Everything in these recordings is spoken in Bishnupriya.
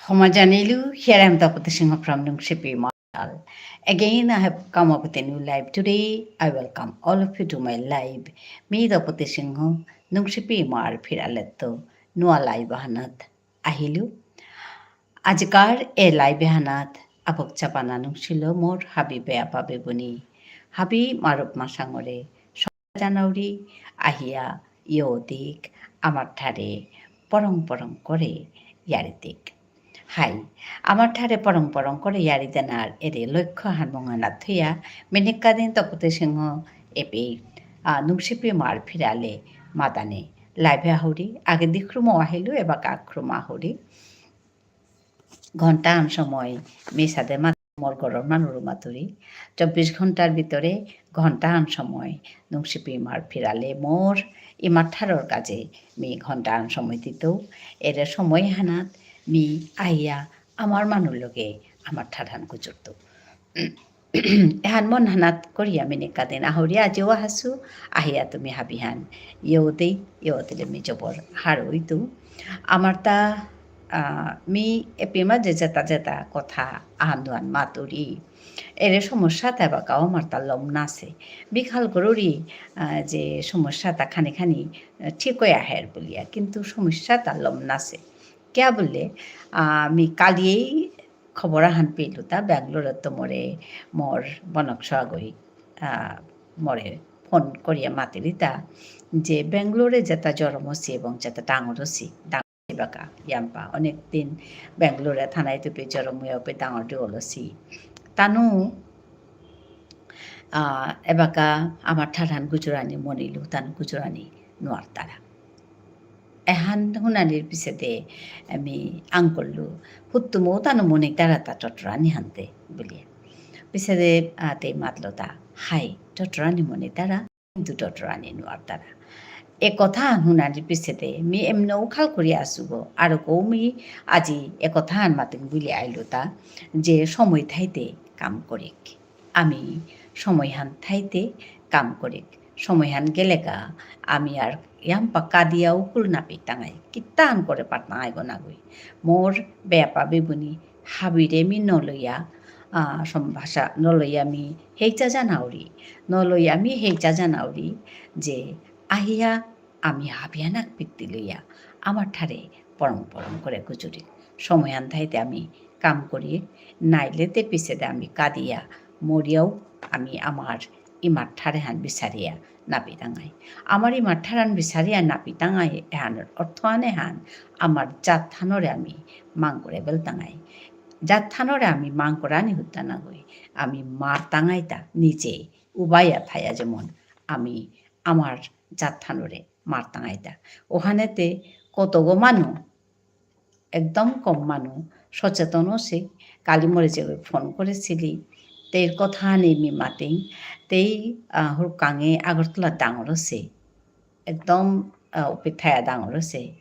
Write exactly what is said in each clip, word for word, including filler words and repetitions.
ক্ষমা জানিলু, here I am Tapati Singha from Nungshipi Imar Phiral. Again, I have come up with a new live today. I welcome all of you to my live. মি তপতি সিংহ, নুংশিপি ইমার ফিরালেত্ত নুয়া live আহানাত আহিলু। আজিকার এ live এহানাত আবক চাপানা নুংশিল মোর হাবি বেয়াপা বেবুনি, হাবি মারুপ মাসাঙরে জানাউরি, আহিয়া ইয়ো দিক, আমার ঠারে পরং পরং করে ইয়ারি দিক। হাই, আমার ঠারে পরং পরং করে ইয়ারি দেনার এরে লক্ষ্য হান মঙ্গানা থুইয়া, মিনিক্কা দিন তপতি সিংহ এপে, আ, নুংশিপি ইমার ফিরালে মাদানে live এ আহুরি, আগে দিক্রুম আহিলু, এবাকা আক্রুম আহুরি। ঘন্টাহান সময় মিসাদে মাত-, মোর ঘরর মানুরে মাতুরি। চব্বিশ ঘন্টার ভিতরে ঘন্টাহান সময় নুংশিপি ইমার ফিরালে মোর ইমার ঠারর কাজে মি ঘন্টাহান সময় দিতৌ। এরে সময় হানাত মি আইয়া আমার মানুর লগে আমার ঠারহান গুজরতৌ। এহান মন হানাত করিয়া মিনিক্কা দিন আহুরি আজিও আহাসু, আহিয়া তুমি হাবিহান ইয়ো দেই, ইয়ো দিলে মি জবর হারৌ ইতৌ। আমার তা, আ, মি এপি মাঝে যেতা যেতা কথা আহান দুহান মাতুরি। এরে সমস্যা তা এবাকাও আমার তা লম নাসে। মি খাল করুরি, আ, যে সমস্যা তা খানি খানি, আ, ঠিক হয়ে আহের বুলিয়া, কিন্তু সমস্যা তা লম নাসে। কিয়া বুললে, আ, মি কালিয়েই খবর আহান পেলু তা, ব্যাঙ্গালোরত্ত মোরে মোর বনক সোয়াগই, আ, মোরে ফোন করিয়া মাতিলি তা, যে ব্যাঙ্গালোরে যেতা জরম অসি এবং যেতা ডাঙর অসি, ডাঙর অসি বাকা, ইয়াম্পা, অনেক দিন ব্যাঙ্গালোরে থানায় তুপে জরম অয়া উপে ডাঙর ডিঙল অসি। তানু, আ, এবাকা আমার ঠারহান গুজরানি মনিলু, তানু গুজরানি নুয়ারতারা। এহান হুনানির পিছেদে আমি আঙকরলু, হুত্তুমো তানু মনিতারা তা টটরানি হানতে বুলিয়া। পিছেদে, আ, তে মাতলো তা, হাই, টটরানি মনিতারা, কিন্তু টটরানি নুয়ারতারা। এ কথা হুনানির পিছেদে মি এমনও খাল করি আসুগো, আর কৌ মি আজি এ কথা হান মাতিং বুলি আইলু তা, যে সময় থাইতে কাম করিক। আমি সময়হান থাইতে কাম করিক। সময়হান গেলেগা আমি আর ইয়াম্পা কাদিয়া উকুল নাপি টাঙাই। কিতান করে পারতাঙাই গো নাগই। মোর বেয়াপা বেবুনি হাবিরে মি নলইয়া, আ, সম্ভাষা নলইয়া মি হেইচা জানাউরি। নলইয়া মি হেইচা জানাউরি যে আহিয়া আমি হাবিয়ানাক পিত্তি লইয়া আমার ঠারে পরম পরম করে গুজুরি। সময়হান থাইতে আমি কাম করি, নাইলে তে পিছেদে আমি কাদিয়া মরিয়াও আমি আমার ইমার ঠারহান বিচারিয়া নাপিতাঙাই। আমার ইমার ঠারহান বিচারিয়া নাপিতাঙাই এহানর অর্থহান এহান আমার জাতহানরে আমি মাং করে বেলতাঙাই। জাতহানরে আমি মাং করানি হুত্তা নাগই। আমি মারতাঙাইতা নিজে উবাইয়া থাইয়া যেমন আমি আমার জাতহানরে মারতাঙাইতা। ওহানেতে কতগো মানু, একদম কম মানু সচেতন অসে। কালি মোরে যে ফোন করেসিলি, তের কথা নেই মি মাতিং, তেই, আ, হুরকাঙে আগরতলা ডাঙর অসে। একদম, আ, উপেক্ষায়া ডাঙর অসে।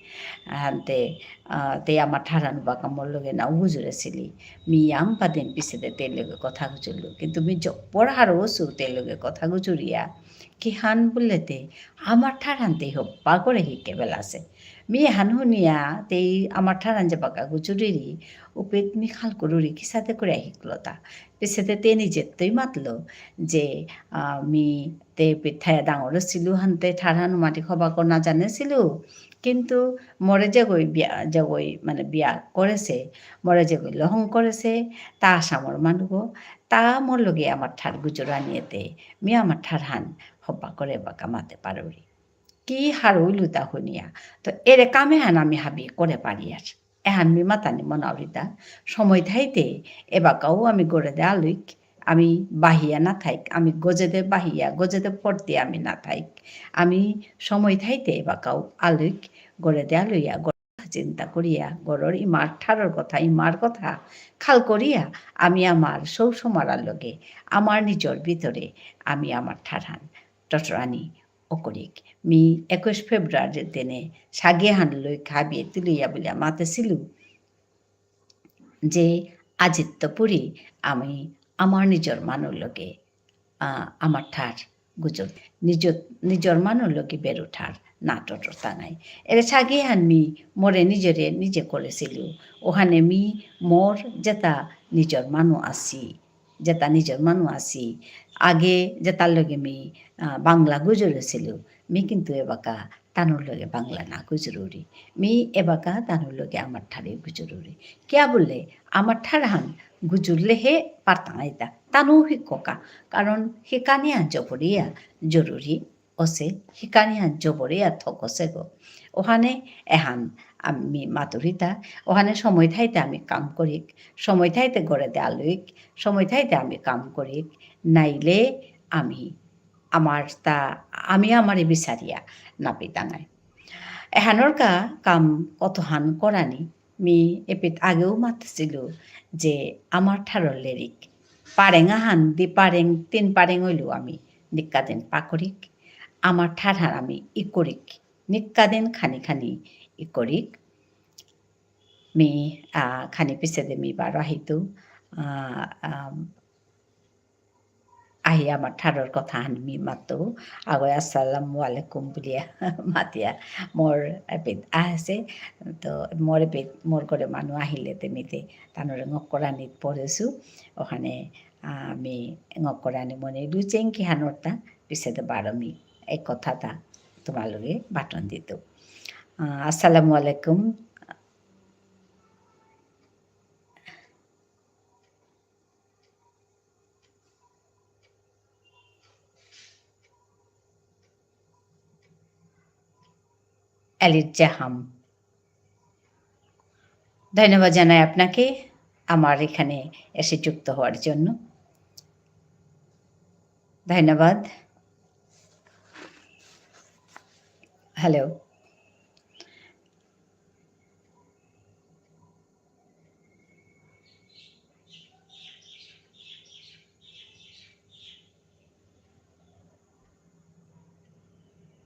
আনতে, আ, তে আমার ঠারহান বাকা মোর লগে না গুজুরেসিলি। মি ইয়াম্পা দিন পিছেদে তের লগে কথা গুজুরলু। কিন্তু মি জবর হারৌ অসু তের লগে কথা গুজুরিয়া। কিহান বুললেতে, আমার ঠারহান তে হব্বা করে হিকে বেলাসে। মি এহান হুনিয়া, তেই আমার ঠারহান যে বাকা গুজুরিরি, উপেত মি খাল করুরি কিসাদে করে হিকলতা। পিছেদে তে নিজেত্তই মাতলো যে, আ, মি তে পিঠায়া ডাঙর অসিলু হানতে ঠারহান মাটি খবা কর না জানেসিলু। কিন্তু মোরে যেগই বিয়া, যেগই মানে বিয়া করেসে, মোরে যেগই লহং করেসে, তা আসামর মানুগো, তা মোর লগে আমার ঠার গুজরানিয়েতে, মি আমার ঠারহান হব্বা করে বাকা মাতে পারুরি। কি হারৌ ইলুতা হুনিয়া। তো এরে কাম এহান আমি হাবি করে পারিয়ার। এহান মি মাতানি মনাউরিতা। সময় থাইতে এবাকাও আমি গড়েদে আলুইক, আমি বাহিয়া না থাইক, আমি গজেদে বাহিয়া, গজেদে পড়তে আমি না থাইক। আমি সময় থাইতে এবাকাও আলুইক, গড়েদে আলুইয়া, গড় চিন্তা করিয়া, গড়র ইমার ঠারর কথা, ইমার কথা খাল করিয়া, আমি আমার সৌ সমারার লগে, আমার নিজর ভিতরে, আমি আমার ঠারহান টটরানি অকরিক। মি একুশ ফেব্রুয়ারির দিনে সাগিহান লই খাবিয়ে তুলিয়া বুলিয়া মাতেসিলু যে আজিত্ত পুরি আমি আমার নিজর মানুর লগে, আ, আমার ঠার গুজর, নিজর, নিজর মানুর লগে বেরু ঠার না টটরতাঙাই। এরে সাগি হান মি মোরে নিজরে নিজে করেসিলু। ওহানে মি মোর যেতা নিজর মানু আসি, যেতা নিজর মানু আসি, আগে যেতার লগে মি, আ, বাংলা গুজরেসিলু, মি কিন্তু এবাকা তানুর লগে বাংলা না গুজরুরি। মি এবাকা তানুর লগে আমার ঠারে গুজরুরি। কিয়া বুললে, আমার ঠারহান গুজরলেহে পারতাঙাইতা। তানু হিককা। কারণ হিকানিহান জবরিয়া জরুরি। অসে হিকানিহান জবরিয়া থকসেগো। ওহানে এহান আমি মাতুরিতা, ওহানে সময় থাইতে আমি কাম করিক, সময় থাইতে গড়ে দেয়ালুইক, সময় থাইতে আমি কাম করিক, নাইলে আমি আমার তা, আমি আমারে বিচারিয়া নাপিতাঙাই। এহানর কা কাম কতহান করানি, মি এপিত আগেও মাতসিলু যে আমার ঠারর লেরিক। পারেং আহান, দি পারেং, তিন পারেং হইলেও আমি নিকাদিন পাকরিক। আমার ঠারহান আমি ইকরিক। নিকাদিন খানি খানি ইকরিক। মি, আ, খানি পিছেদে মি বারো আহিতু। আ, আ, আহি আমার ঠারর কথা হান মি মাতো। আগই আসসালামু আলাইকুম বুলিয়া মাতিয়া মোর এপিত আহেসে। তো মোর এপিত মোর ঘরে মানু আহিলে তে মিতে তানুরে ঙকরানিত পড়েসু। ওহানে, আ, মি ঙকরানি মনে লু চেংকি হানরতা পিছেদে বারো মি এ কথাতা তোমার লগে বাটন দিতু। আ, আসসালামু আলাইকুম। এলিট জাহাম। ধন্যবাদ জানাই আপনাকে আমার এখানে এসে যুক্ত হওয়ার জন্য। ধন্যবাদ। হ্যালো।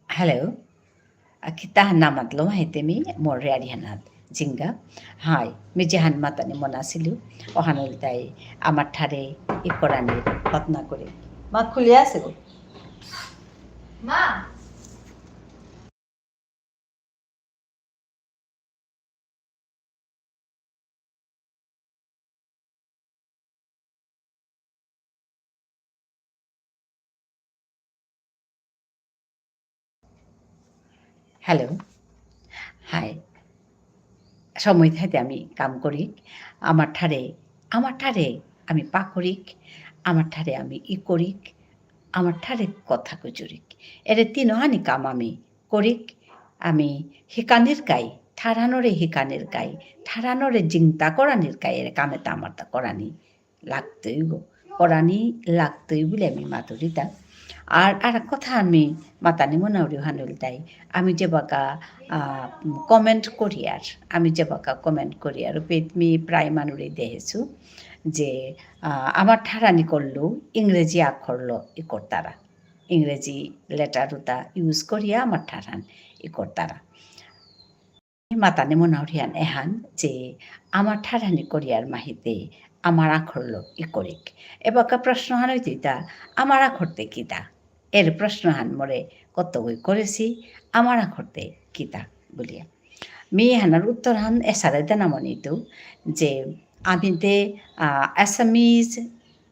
হ্যালো। আ, কিতা হান মাতলো মাহিতে মি মোর রেয়ারি হানাত জিঙ্গা। হাই, মি যেহান মাতানি মনাসিলু, ওহান ইলতাই আমার ঠারে ইকরানি হতনা করে। মা খুলিয়া আসে গো। মা। হ্যালো। হাই। সময় থাইতে আমি কাম করিক। আমার ঠারে, আমার ঠারে আমি পাকরিক। আমার ঠারে আমি ইকরিক। আমার ঠারে কথা গুজরিক। এরে তিনহানি কাম আমি করিক, আমি হিকানির কাই, ঠারহানরে হিকানির কাই, ঠারহানরে জিংতা করানির কাই, এরে কামেতা আমারতা করানি লাগতই গো। করানি লাগতই বুলে আমি মাতুরিতা। আর, আর কথা আমি মাতানি মনাউরি হান ইলতাই, আমি যেবাকা, আ, comment করিয়ার, আমি যেবাকা comment করিয়ার, উপেত মি প্রায় মানুরে দেহেসু যে, আ, আমার ঠারহানি করলেও ইংরেজি আখরলো ইকরতারা। ইংরেজি letter উতা use করিয়া আমার ঠারহান ইকরতারা। মাতানি মনাউরিহান এহান যে আমার ঠারহানি করিয়ার মাহিতে আমার আখরলো ইকরিক। এবাকা প্রশ্নহান হইতইতা, আমার আখরতে কিতা? এরে প্রশ্নহান মোরে কতগই করেসি, আমার আখরতে কিতা বুলিয়া। মি এহানর উত্তরহান এসারে দেনা মনিতু যে আমিতে, আ, Assamese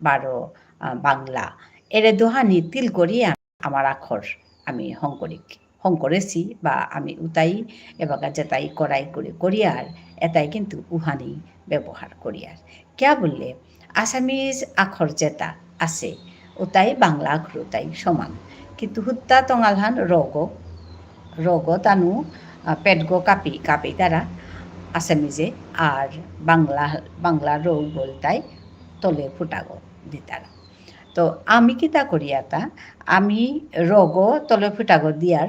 বারো, আ, বাংলা। এরে দুহানি তিল করিয়া আমার আখর আমি হঙকরিক, হঙকরেসি বা আমি উতাই এবাকা যেতাই করাই করে করিয়ার, এতাই কিন্তু উহানি ব্যবহার করিয়ার। কিয়া বুললে, Assamese আখর যেতা আসে, উতাই বাংলা আখর উতাই সমান। কিন্তু হুত্তা তঙালহান র গ, র গ তানু, আ, পেটগ কাপি, কাপিতারা Assamese এ, আর বাংলা, বাংলা র গ ইলতাই তলে ফুটাগ দিতারা। তো আমি কিতা করিয়াতা, আমি র গ তলে ফুটাগ দিয়ার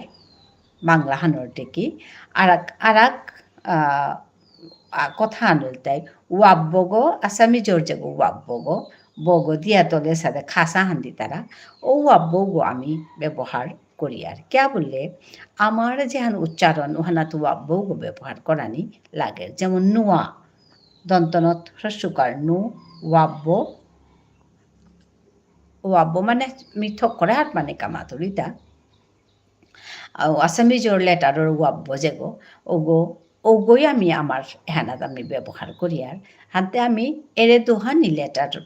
বাংলাহানর টেকি, আরাক, আরাক, আ, আ, কথাহান ইলতাই, ওয়াব্বগ, Assamese র যেগ ওয়াব্বগ, বগ দিয়া তলে সাদে খাসাহান দিতারা, ও ওয়াব্বগ আমি ব্যবহার করিয়ার। কিয়া বুললে, আমার যেহান উচ্চারণ, ওহানাত ওয়াব্বগ ব্যবহার করানি লাগে। যেমন নুয়া, দন্ত্য ন ত হ্রস্ব উকার নু, ওয়াব্ব, ওয়াব্ব মানে মি থক করে হাত মানে কামাতুরিতা। আ, Assamese-র letterর ওয়াব্ব যেগো, ওগো, ওগোই আমি আমার এহানাত আমি ব্যবহার করিয়ার। হাতে আমি এরে দুহানি letter,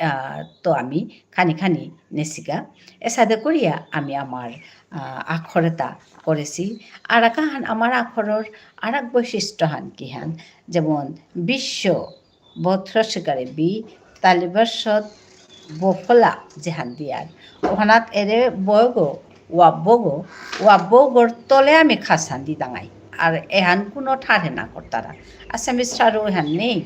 আ, তো আমি খানি খানি নেসিগা। এসাদে করিয়া আমি আমার, আ, আখর এতা করেসি। আর আকাহান আমার আখরর আর এক বৈশিষ্ট্য হান কি হান, যেমন বিশ্ব, ব হ্রস্ব ইকারে বি, তালব্য শ ত বফলা যেহান দিয়ার। ওহানাত এরে বগো, ওয়াব্বগো, ওয়াব্বগোর তলে আমি খাসহান দিতাঙাই। আর এহান কোনো ঠারে না করতারা। Assamese ঠারও এহান নেই।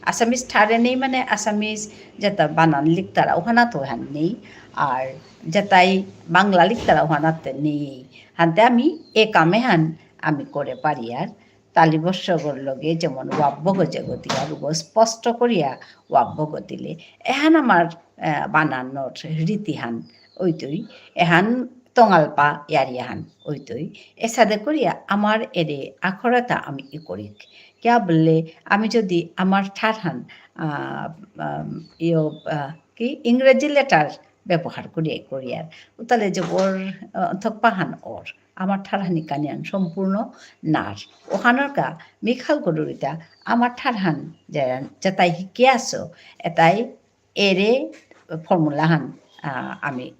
Assamese ঠারে নেই মানে Assamese যেতা বানান লিখতারা, ওহানাত ওহান নেই। আর যেতাই বাংলা লিখতারা, ওহানাত নেই। হানতে আমি এ কাম এহান আমি করে পারিয়ার। তালব্য শ গর লগে যেমন ওয়াব্বগো যেগো দিয়ার, ওগো স্পষ্ট করিয়া ওয়াব্বগো দিলে, এহান আমার, আহ, বানানর রীতিহান ওইতই, এহান তঙালপা ইয়ারিয়াহান ওইতই। এসাদে করিয়া আমার এরে আখর এতা আমি ই করিক। কিয়া বুললে, আমি যদি আমার ঠারহান, আহ, আম, ইয়ো, আহ, কি, ইংরেজি letter ব্যবহার করিয়া করিয়ার, উতালে যে ওর, আহ, থকপাহান ওর। আমার ঠারহানি কানিয়ান সম্পূর্ণ নার। ওহানর কা মি খাল করুরিতা আমার ঠারহান যে, যেতাই হিকি আসো, এতাই এরে formula হান, আ, আমি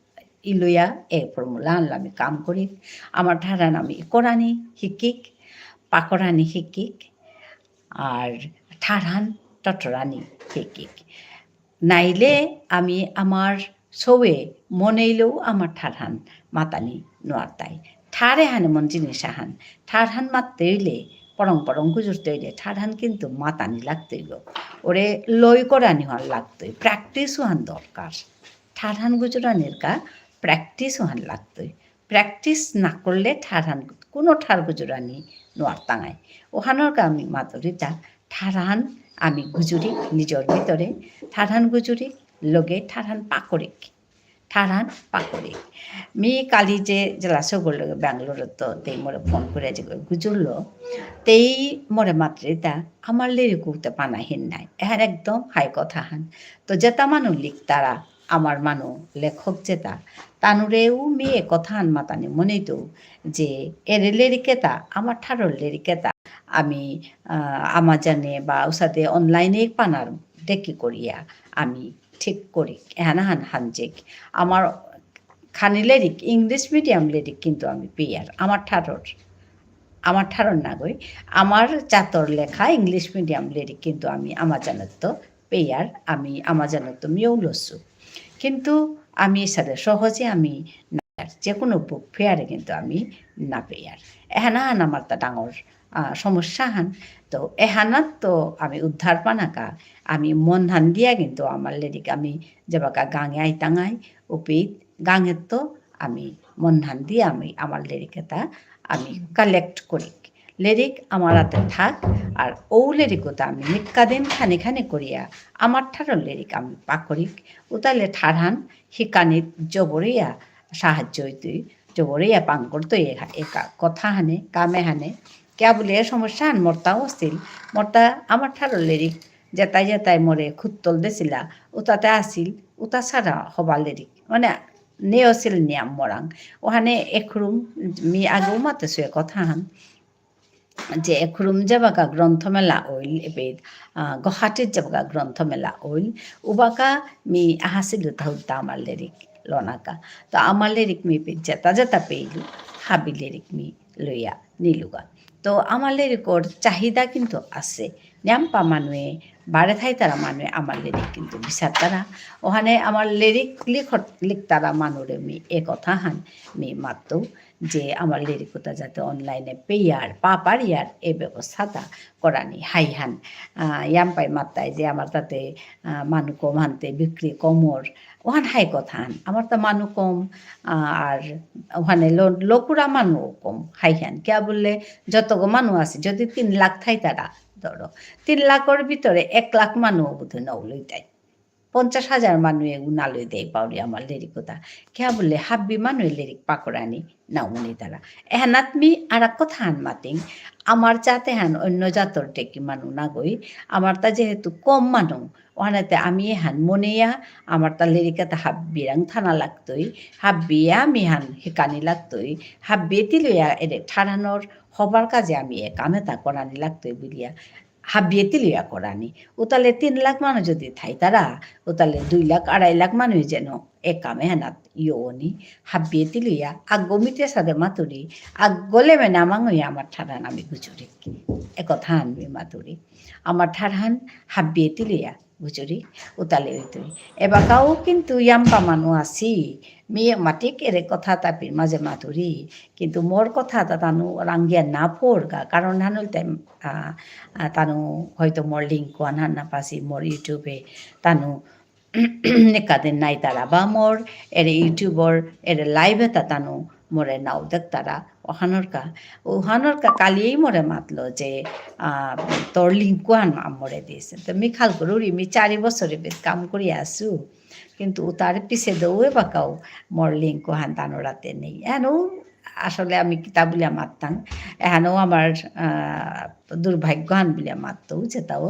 ইলুয়া এ formula হান আমি কাম করি। আমার ঠারহান আমি ইকরানি হিকিক, পাকরানি হিকিক, আর ঠারহান টটরানি হিকিক। নাইলে আমি আমার সৌয়ে মনেইলেও আমার ঠারহান মাতানি নোয়ারতাই। ঠার এহান এমন জিনিস আহান, ঠারহান মাততে হইলে, পরং পরং গুজুরতে হইলে, ঠারহান কিন্তু মাতানি লাগতই গো। ওরে লয় করানি হান লাগতই, practice হান দরকার। ঠারহান গুজুরানির কা practice হান লাগতই। Practice না করলে ঠারহান, কোনো ঠার গুজুরানি নোয়ারতাঙাই। ওহানর কা আমি মাতুরিতা, ঠারহান আমি গুজুরি নিজর ভিতরে, ঠারহান গুজুরি লগে ঠারহান পাকরিক। ঠারহান পাকরিক। মি কালি যে জেলা সৌগর লগে ব্যাঙ্গালোরত্ত তেই মোরে ফোন করে যে গুজুরলো, তেই মোরে মাতুরিতা, আমার লেরিক উতে পানা হিন নাই। এহান একদম হাই কথা হান। তো যেতা মানু লিখতারা, আমার মানু লেখক যেতা, তানুরেও মি এ কথাহান মাতানি মনেইতৌ যে এরে লেরিক এতা, আমার ঠারর লেরিক এতা, আমি, আহ, আমাজনে বা উসাদে online-এ পানার দেখি করিয়া আমি ঠিক করি, এহানাহান হানজেক। আমার খানি লেরিক, English medium লেরিক কিন্তু আমি পেয়ার, আমার ঠারর, আমার ঠারর নাগই, আমার জাতর লেখা English medium লেরিক কিন্তু আমি আমাজনত্ত পেয়ার, আমি আমাজনত্ত মিয়ৌ লসু। কিন্তু আমি সাদে সহজে আমি না পেয়ার, যে কোনো book fair-এ কিন্তু আমি না পেয়ার। এহানাহান আমার তা ডাঙর, আহ, সমস্যা হান। তো এহানাত তো আমি উদ্ধার পানাকা, আমি মনহান দিয়া কিন্তু আমার লেরিক আমি যেবাকা গাঙে আইতাঙাই, উপিত গাঙেত্ত আমি মনহান দিয়া আমি আমার লেরিক এতা আমি collect করি। লেরিক আমার আতে থাক, আর ঔ লেরিক উতা আমি নিকাদিন খানি খানি করিয়া আমার ঠারর লেরিক আমি পাকরিক। উতালে ঠারহান হিকানিত জবরিয়া সাহায্য হইতই, জবরিয়া পাং করতই এ-, একা কথাহানে, কামেহানে। কিয়া বুলে এ সমস্যাহান মোরতাও আসিল, মোরতা আমার ঠারর লেরিক যেতাই যেতাই মোরে খুত্তল দেসিলা, উতাতে আসিল, উতা সারা হবা লেরিক। মানে, নেওসিল নিয়াম মোরাং। ওহানে এখরুম, মি আগেও মাতেসু এ কথাহান, যে এখরুম যেবাকা গ্রন্থমেলা অইল, এবে, আহ, গুয়াহাটিত যেবাকা গ্রন্থমেলা অইল, উবাকা মি আহাসিলু তাহুতা আমার লেরিক লনাকা। তো আমার লেরিক মি পে যেতা যেতা পেইলু, হাবি লেরিক মি লইয়া নিলুগা। তো আমার লেরিকর চাহিদা কিন্তু আসে। নিয়াম্পা মানুয়ে, বারে থাইতারা মানুয়ে আমার লেরিক কিন্তু বিচারতারা। ওহানে আমার লেরিক লিখত-, লিখতারা মানুরে মি এ কথাহান মি মাতু যে আমার লেরিক উতা যাতে online-এ পেয়ার, পা পারিয়ার এ ব্যবস্থাতা করানি হাইহান। আহ, ইয়াম্পাই মাত্তাই যে আমার তাতে, আহ, মানু কম হানতে বিক্রি কমর। ওহান হাই কথাহান। আমার তা মানু কম, আহ, আর ওহানে লো-, লোকুরা মানু কম হাইহান। কিয়া বুললে যতগো মানু আসে, যদি তিন লাখ থাইতারা, ধরো, তিন লাখর ভিতরে এক লাখ মানু বোধহয় নৌলইতাই। পঞ্চাশ হাজার মানুয়ে উনালই দেই পাউরি আমার লেরিক কথা। কিয়া বুলে হাব্বি মানুয়ে লেরিক পাকরানি নাও মনে তারা। এহানাত মি আর এক কথা হান মাতিং, আমার জাতে হান অন্য জাতর টেকি মানু না গই, আমার তা যেহেতু কম মানু, ওহানেতে আমি এহান মনেয়া, আমার তা লেরিকাতা হাব্বিরাং থানা লাগতই, হাব্বিয়া আমি হান হিকানি লাগতই, হাব্বিয়ে তিলয়া এরে ঠারহানর হবার কাজে আমি এ কামেতা করানি লাগতই বুলিয়া, হাব্বিয়ে তিলয়া করানি। উতালে তিন লাখ মানু যদি থাইতারা, উতালে দুই লাখ, আড়াই লাখ মানু যেন এ কামে হানাত ইয়নি, হাব্বিয়ে তিলয়া, আগো মিতে সাদে মাতুরি, আগলে মে নামাং ইয়া আমার ঠারহান আমি গুজুরি। এ কথা হান মি মাতুরি। আমার ঠারহান হাব্বিয়ে তিলয়া, গুজুরি, উতালে হইতই। এবাকাও কিন্তু ইয়াম্পা মানু আসি, মি মাতিক এরে কথা তাপির মাঝে মাতুরি, কিন্তু মোর কথা তা তানু রাঙ্গিয়া না পড়গা, কারণ হান হইতে, আ, আ, তানু হয়তো মোর link ওহান হান না পাসি, মোর YouTube-এ তানু নিকাদিন নাই তারা, বা মোর এরে YouTube-র এরে live-এ তা তানু মোরে নাও দেখ তারা, ওহানর কা, ওহানর কা কালিয়েই মোরে মাতলো যে, আ, তোর link ওহান আম-, মোরে দিস। তো মি খাল করুরি, মি চারি বছরে বেশ কাম করি আসু, কিন্তু তার পিছে দৌড়ে বাকাও মোর link ওহান তানু রাতে নেই। এহানও আসলে আমি কিতা বুলিয়া মাততাম, এহানও আমার, আ, দুর্ভাগ্য হান বুলিয়া মাততো, যেতাও।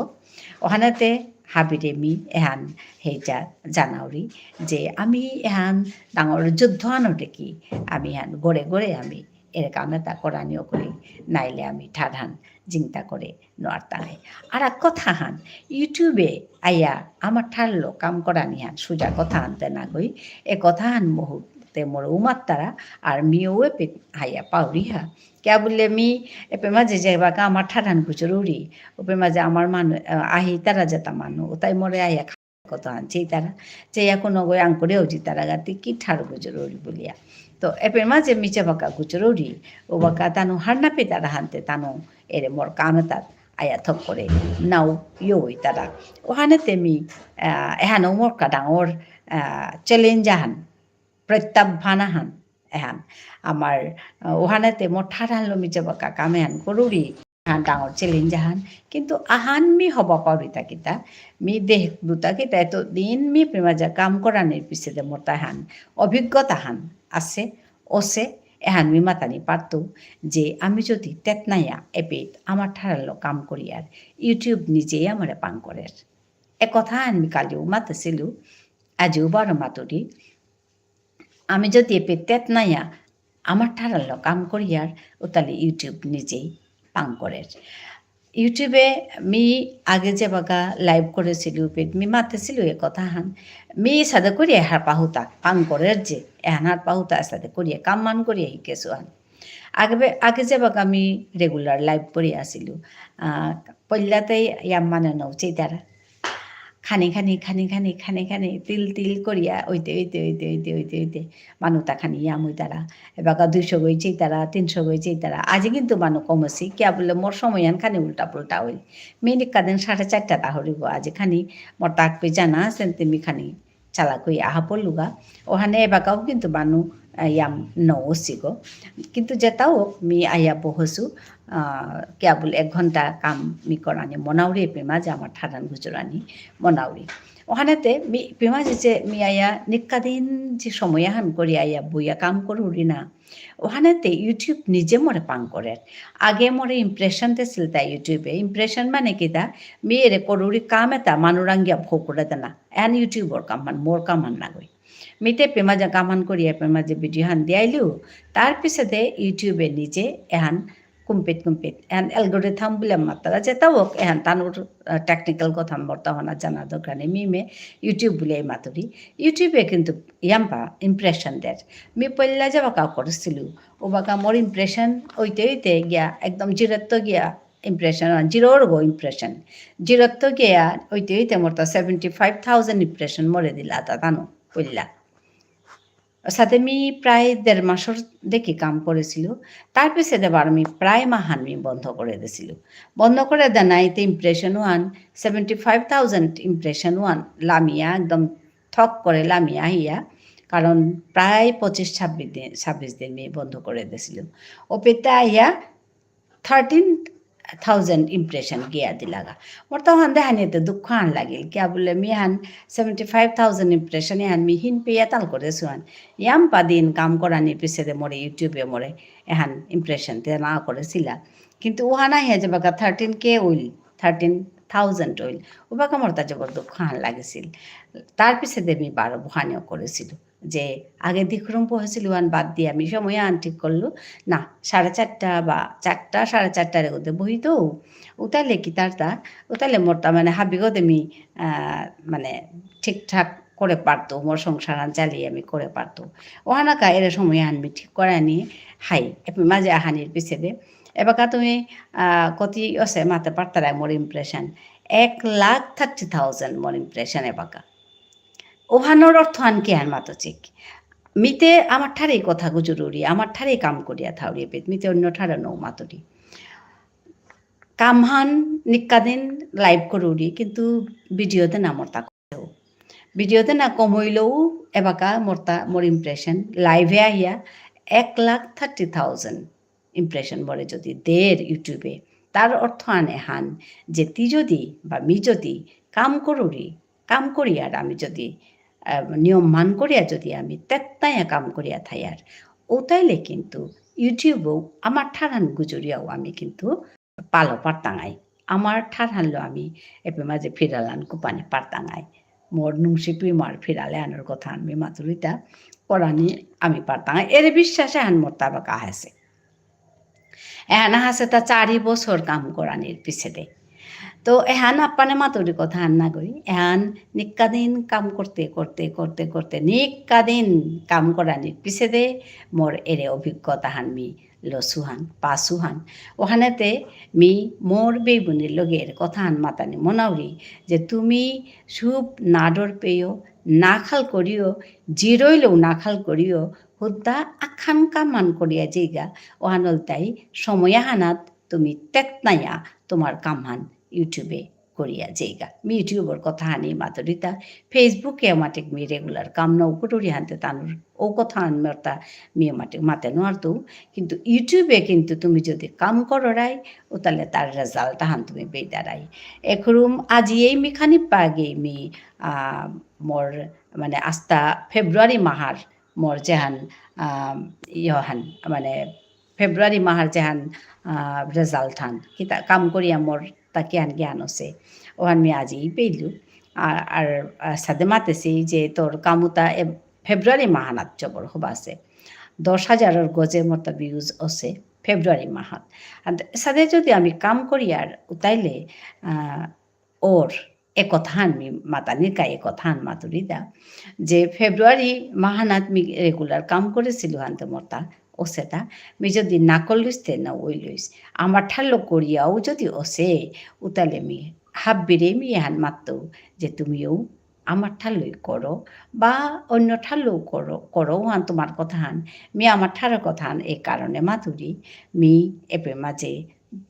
ওহানেতে হাবিরে মি এহান হেইচা জানাউরি, যে আমি এহান ডাঙর যুদ্ধ আনো দেখি, আমি এহান গড়ে গড়ে আমি এরে কামেতা করানি অকরি, নাইলে আমি ঠারহান জিংতা করে নোয়ারতাঙাই। আর এক কথা হান, YouTube-এ আয়া আমার ঠারলো কাম করানি হান, সুজা কথা হান তে না গই, এ কথা হান মুহূর্তে মোর উমাত্তারা, আর মিও এপে আয়া পাউরি হা। কিয়া বুললে মি এপে মাঝে যেবাকা আমার ঠারহান গুজরুরি, ওপে মাঝে আমার মানু, আ, আহি তারা যেতা মানু, ওতাই মোরে আয়া কথা হান চেইতারা, চেইয়া কোনো গই আঙকরেও জিতারা গাতি কি ঠার গুজরুরি বুলিয়া। তো এপে মাঝে মি যেবাকা গুজরুরি, ওবাকা তানু হারনা পেতারা হানতে তানু এরে মোর কামেতাত আয়া থক করে নাও ইয়ো ইতারা। ওহানেতে মি, আ, এহানও মোর কা ডাঙর, আ, challenge আহান, প্রত্যাহ্বান আহান, এহান। আমার, আ, ওহানেতে মোর ঠারহানলো মি যেবাকা কাম এহান করুরি, এহান ডাঙর challenge আহান। কিন্তু আহান মি হবা পাউরিতা কিতা, মি দেখ দুতা কিতা, এতদিন মি প্রেমাজা কাম করানির পিছেদে মোর তাহান অভিজ্ঞতা হান আছে, অসে, এহান মি মাতানি পারতু, যে আমি যদি তেতনায়া এপিত আমার ঠারহানলো কাম করিয়ার, YouTube নিজেই আমারে পাং করের। এ কথা আন মি কালিও মাতেসিলু, আজিও বারো মাতুরি। আমি যদি এপে তেতনায়া আমার ঠারহানলো কাম করিয়ার, উতালে YouTube নিজেই পাং করের। YouTube-এ মি আগে যেবাকা live করেসিলু, এপে মি মাতেসিলু এ কথা হান। মি সাদে করিয়া হারপাহুতা, পাং করের যে, এহান হারপাহুতা সাদে করিয়া, কাম মান করিয়া হিকেসু হান। আগে বে-, আগে যেবাকা আমি regular live করি আসিলু, আহ, পল্লাতে ইয়াম মানে নৌ চেইতারা। খানি খানি, খানি খানি, খানি খানি, তিল তিল করিয়া, ওইতে, ওইতে, ওইতে, ওইতে, ওইতে, ওইতে, মানুতা খানি ইয়াম হইতারা। এবাকা দুইশো গই চেইতারা, তিনশো গই চেইতারা। আজি কিন্তু মানু কমেসি, কিয়া বুলে মোর সময়হান খানি উল্টা পুল্টা হইল। মিনিট কাদিন সাড়ে চারটা তা হরিব, আজি খানি মোর তাক পে জানা আছেন, তে মি খানি চালাক হইয়া আহা পড়লুগা। ওহানে এবাকাও কিন্তু মানু, আহ, ইয়াম নৌসিগো। কিন্তু যেতাও মি আয়া বহসু, আহ, কেবল এক ঘন্টা কাম মি করানি মনাউরি, এপেমা যে আমার ঠারহান গুজরানি মনাউরি। ওহানেতে মি, এপেমা যে, যে মি আয়া নিকাদিন যে সময়হান করি আয়া বইয়া কাম করুরি না, ওহানেতে YouTube নিজে মোরে পাং করের। আগে মোরে impression দেসিলতা YouTube-এ। Impression মানে কিতা? মি এরে করুরি কাম এতা মানুরাং গিয়া ভোগ করে দেনা। এহান YouTube-র কামহান, মোর কামহান নাগই। মিতে এপেমা যে কামহান করি, এপেমা যে video হান দিয়াইলু, তার পিছেদে YouTube-এ নিজে এহান কুম্পিত কুম্পিত। এহান algorithm বুলে মাতারা যেতা হোক, এহান তানুর, আহ, technical কথা মোর তা হনা জানা দরকার নেই। মি মে YouTube বুলে মাতুরি। YouTube-এ কিন্তু ইয়াম্পা impression দের। মি পয়লা যাবা কাউ করেসিলু। ওবাকা মোর impression ওইতে ওইতে গিয়া, একদম zero-ত্ত গিয়া impression, zero-র গো impression। Zero-ত্ত গিয়া ওইতে ওইতে মোর তা seventy five thousand impression মোরে দিলা তা তানু পয়লা। সাথে মি প্রায় দেড় মাসর দেখি কাম করেসিলু। তার পিছেদে বার মি প্রায় মাহান মি বন্ধ করে দেসিলু। বন্ধ করে দেনাইতে impression ওহান, seventy five thousand impression ওহান লামিয়া একদম থক করে লামিয়া আহিয়া, কারণ প্রায় পঁচিশ ছাব্বিশ দিন, ছাব্বিশ দিন মি বন্ধ করে দেসিলু। ওপেতে আহিয়া thirteen, thousand impression গিয়া দিলাগা। মোর তো হান দেহানিতে দুঃখ হান লাগিল। কিয়া বুলে মি হান seventy five thousand impression এহান মি হিন পেয়া তাল করেসু হান। ইয়াম পা দিন কাম করানি পিছেদে মোরে YouTube-এ মোরে এহান impression তে না করেসিলা। কিন্তু ওহানা হে যে বাকা thirteen K will, thirteen thousand will. উবাকা মোর তা জবর দুঃখ হান লাগিসিল। তার পিছেদে মি বারো বহানিও করেসিলু। যে আগে দিখরুম পহেসিলু আন বাদ দিয়া আমি সময় আন ঠিক করলু। না, সাড়ে চারটা বা চারটা, সাড়ে চারটার এগোতে বহিতৌ। উতালে কি তারতা, উতালে মোরতা মানে হাবিগদে মি, আহ, মানে ঠিকঠাক করে পারতৌ, মোর সংসার আন চালিয়ে আমি করে পারতৌ। ওহানাকা এরে সময় আন মি ঠিক করে আনি হাই। এপে মাঝে আহানির পিছেদে। এবাকা তুমি, আহ, কতি অসে মাতে পারতারা মোর impression? এক লাখ thirty thousand মোর impression এবাকা। ওহানর অর্থ আন কি আর মাতো চিক। মিতে আমার ঠারে কথা গুজরুরি, আমার ঠারে কাম করিয়া থাউরি এপেত, মিতে অন্য ঠারে নৌ মাতুরি। কামহান নিকাদিন live করুরি, কিন্তু video তে না মোরতা কমেও। Video তে না কমইলেও এবাকা মোরতা, মোর impression, live-এ আহিয়া এক লাখ thirty thousand impression মোরে যদি দের YouTube-এ, তার অর্থ আন এহান যে তি যদি বা মি যদি কাম করুরি, কাম করিয়ার আমি যদি, আহ, নিয়ম মান করিয়া যদি আমি তেত্তাইয়া কাম করিয়া থাইয়ার, ওতাইলে কিন্তু YouTube-ও আমার ঠারহান গুজরিয়াও আমি কিন্তু পালো পারতাঙাই। আমার ঠারহানলো আমি এপে মাঝে ফিরালান কুপানি পারতাঙাই। মোর নুংসিপি মার ফিরালে আনোর কথা আমি মাতুরিতা করানি আমি পারতাঙাই। এরে বিশ্বাসে হান মোর তাবাকা আহেসে। এহান আহেসে তা চারি বছর কাম করানির পিছেদে। তো এহান আপ্পানে মাতুরি কথা হান না গই। এহান নিকাদিন কাম করতে, করতে, করতে, করতে, নিকাদিন কাম করানির পিছেদে মোর এরে অভিজ্ঞতা হান মি লসুহান, পাসুহান। ওহানেতে মি মোর বেবুনির লগে এরে কথাহান মাতানি মনাউরি যে তুমি সুপ নাডর পেয়, নাখাল করিও, জিরইলেও নাখাল করিও, হুদ্দা আখান কামহান করিয়া যেগা, ওহানল তাই সময় আহানাত তুমি তেতনায়া তোমার কামহান YouTube-এ করিয়া যেগা। মি YouTube-র কথা হানি মাতুরিতা, Facebook-এ মাটিক মি regular কাম নৌ করুরি হানতে তানুর ও কথা হান মর্তা মি মাটিক মাতে নোয়ারতু, কিন্তু YouTube-এ কিন্তু তুমি যদি কাম কররাই, ও তাহলে তার result হান তুমি বেদারাই। এখরুম আজি এই মি খানি পাগে মি, আহ, মোর মানে আস্তা February মাহার মোর যেহান, আহ, ইয়হান, মানে February মাহার যেহান, আহ, result হান, কিতা কাম করিয়া মোর তা কিহান জ্ঞান আছে, ওহান মি আজি পেইলু। আর, আর, আর সাদে মাতেছি যে তোর কামুতা এ February মাহানাত জবর হবা আছে। দশ হাজারর গজে মোর তা views আছে February মাহাত। আর সাদে যদি আমি কাম করি আর উতাইলে, আহ, ওর এ কথাহান মি মাতানির কা এ কথাহান মাতুরিতা, যে February মাহানাত মি regular কাম করেসিলু হানতে মোরতা, ওসেতা, মি যদি না করলুইস তে না ওইলুইস। আমার ঠারলো করিয়াও যদি ওসে, উতালে মি হাব্বিরে মি এহান মাততু, যে তুমিও আমার ঠারলোই করো, বা অন্য ঠারলো করো, করো, ওহান তোমার কথাহান, মি আমার ঠারর কথাহান এই কারণে মাতুরি, মি এপে মাঝে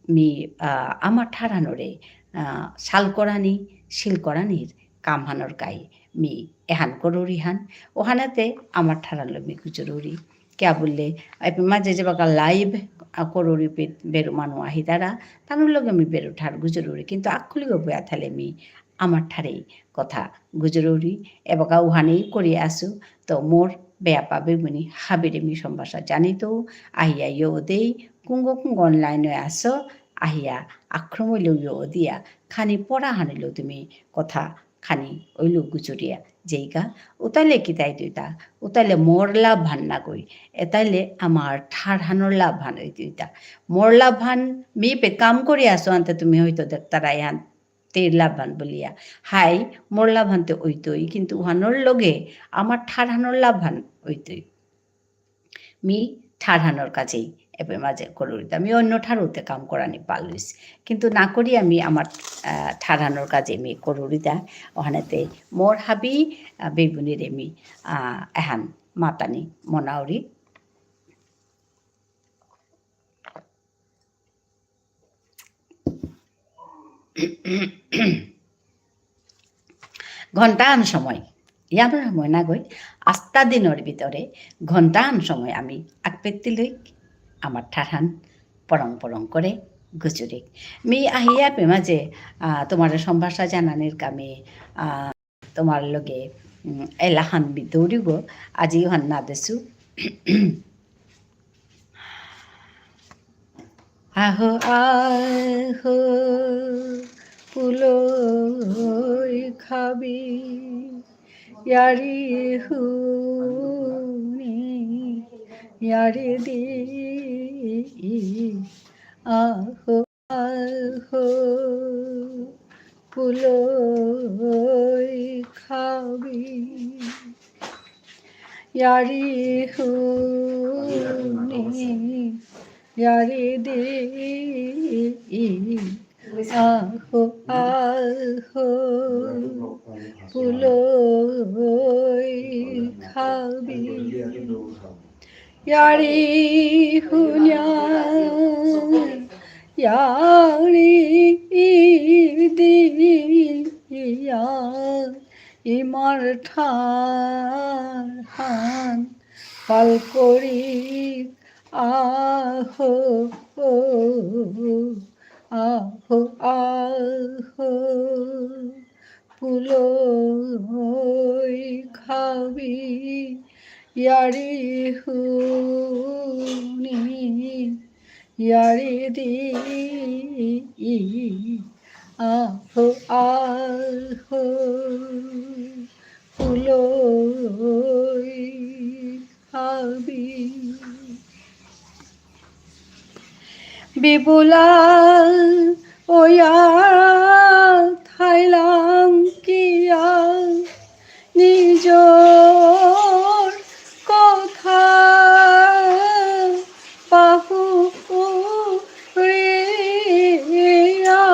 মি, আহ, আমার ঠারহানরে, আহ, শাল করানি, শিল করানির কামহানর কাই মি এহান করুরি হান। ওহানাতে আমার ঠারহানলো মি গুজরুরি। কিয়া বুললে, এপে মাঝে যে বাকা live, আহ, করুরি পে-, বেরু মানু আহিতারা, তানুর লগে মি বেরু ঠার গুজরুরি। কিন্তু আকুলিগো বয়া থালে মি আমার ঠারেই কথা গুজরুরি, এবাকা উহানেই করি আসু। তো মোর বেয়াপা বেবুনি হাবিরে মি সম্ভাষা জানিতু, আহিয়া ইয়ো দেই, কুঙ্গ কুঙ্গ online-এ আসো, আহিয়া আক্রমণ লইও দিয়া, খানি পড়া হানিলো তুমি কথা খানি ওইলো গুজরিয়া যেইগা, উতালে কিতাই দুইতা, উতালে মোর লাভ হান না গই, এতাইলে আমার ঠারহানর লাভ হান ওই দুইতা। মোর লাভ হান মি পে কাম করি আসো আনতে তুমি হয়তো দেখতারাই হান তের লাভ হান বুলিয়া। হাই, মোর লাভ হানতে ওইতই, কিন্তু উহানর লগে আমার ঠারহানর লাভ হান ওইতই। মি ঠারহানর কাজেই এপে মাঝে করুরিতা। মি অন্য ঠারুতে কাম করানি পারলুইস। কিন্তু না করি আমি আমার, আহ, ঠারহানর কাজে মি করুরিতা। ওহানেতে মোর হাবি, আহ, বেবুনিরে মি, আহ, এহান মাতানি মনাউরি। ঘন্টাহান সময়, ইয়ানোর সময় না গই, আস্তা দিনর ভিতরে ঘন্টাহান সময় আমি আকপেত্তি লই আমার ঠারহান পরং পরং করে গুজুরিক। মি আহিয়া পে মাঝে, আহ, তোমার সম্ভাষা জানানির কামে, আহ, তোমার লগে, উম, এলাহান বি দৌড়িব, আজি হান না দেসু। আহো, আহো, পুলই খাবি, য়ারি হুনি, য়ারি দি, আহো, আহো, পুলই খাবি। য়ারি হুনি, য়ারি দি, আহো, আহো, পুলই খাবি। য়ারি হুনিয়া, য়ারি দিয়া, ইমার ঠারহান পাল করি আহো, আহো, আহো, পুলই খাবি, য়ারি হুনি, য়ারি দি, আহো, আহো, পুলই খাবি। বিবুলা ওয়া থাইলাম কিয়া নিজর কথা পাহুরিয়া,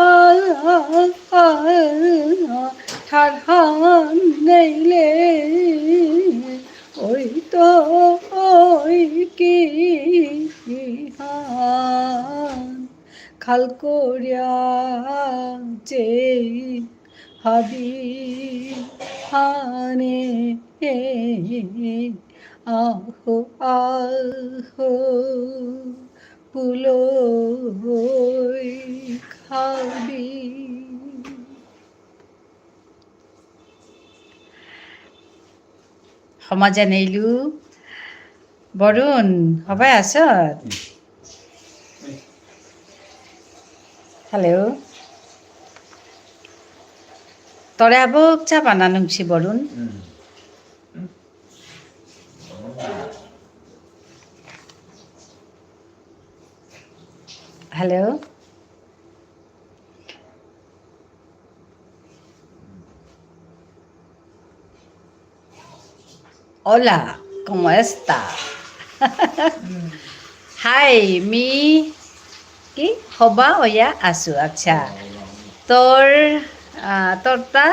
ঠারহান নেইলে ওই তো ওই কি হান খাল করিয়া যে হাবি হানে আহো, আহো, পুলই খাবি। হমা জানাইলু। বরুণ, হবাই আসত? Hello। তরে আবক চা বানা নুংসি Barun. Hello। Hola, ¿cómo está? Hi, মি কি? হবা অয়া আসু, আচ্ছা। তোর, আহ, তোরতা?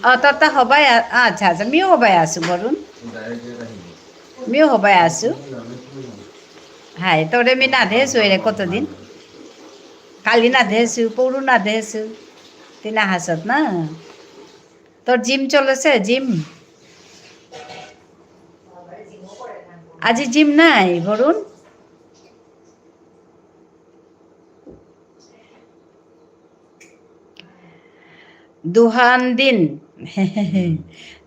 অ, তোরতা হবাই আ-, আচ্ছা, আচ্ছা, মিও হবাই আসু, বরুণ। মিও হবাই আসু। হাই, তোরে মি না দেহেসু এরে কতদিন? কালি না দেহেসু, পৌরু না দেহেসু। তিনা হাসত না? তোর gym চলেছে, gym? আজি gym নাই, বরুণ? দুহান দিন।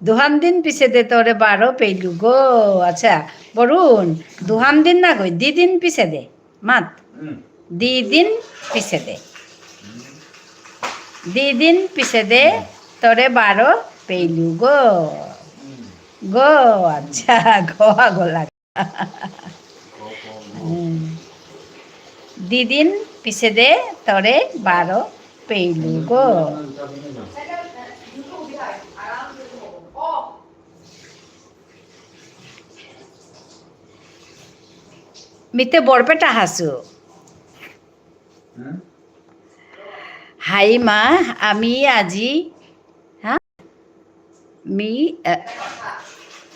দুহান দিন পিছেদে তোরে বারো পেইলু গো। আচ্ছা, বরুণ, দুহান দিন না গই, দি দিন পিছেদে। মাত। হুম। দি দিন পিছেদে। হুম। দি দিন পিছেদে হুম। তোরে বারো পেইলু গো। হুম। গো, আচ্ছা, গো আগলা। হুম। দি দিন পিছেদে তোরে বারো পেইলু গো। মিতে বরপেটা হাসু। হাই মা, আমি আজি, হা? মি, আ,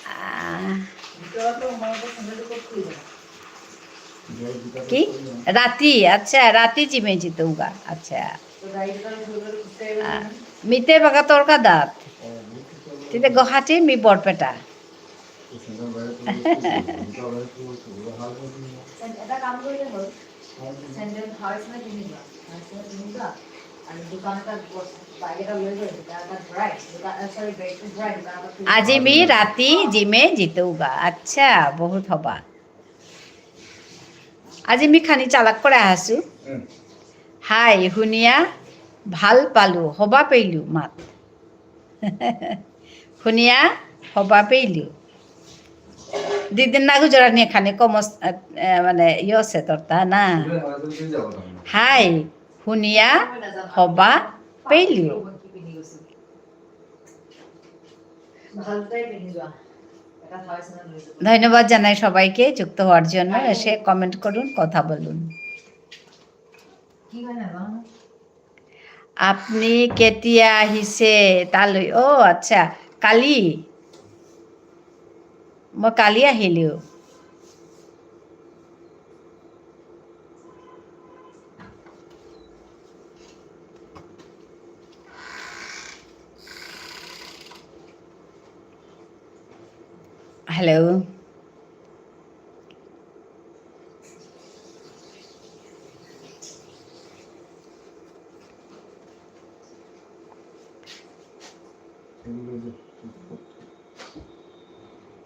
আ, কি? রাতি, আচ্ছা, রাতি জিমে জিতৌগা, আচ্ছা। আ, মিতে বাগা তরকা দাঁত। তিতে গুয়াহাটি মি বরপেটা। এটা কাম কৰিলে হ'ল। চেণ্ডেল হাওয়াই চেণ্ডেল পিন্ধি যোৱা, হাওয়াই চেণ্ডেল পিন্ধি যোৱা। আৰু দোকান এটাত বস-, বেগ এটা লৈ গৈ, দোকান এটাত ভৰাই, দোকান, আ, চৰি, বেগটো ভৰাই দোকান এটাত থৈ আজি যোৱা। মি ৰাতি জিমে জিতৌগা। আচ্ছা, বহুত হবা। আজি মি খানি চালাক করে আহাসু। উম। হাই, হুনিয়া, ভাল পালু, হবা পেইলু, মাত। হুনিয়া, হবা পেইলু। দিদিন না গুজরানি খানি কমস, এ, এ, মানে, ইয়ো সে তরতা না। হাই, হুনিয়া, হবা পেইলু। ধন্যবাদ জানাই সবাইকে যুক্ত হওয়ার জন্য। এসে কমেন্ট করুন, কথা বলুন। আপনি কেতিয়া আহিছে তালৈ? অ, আচ্ছা, কালি। মই কালি আহিলো। Hello.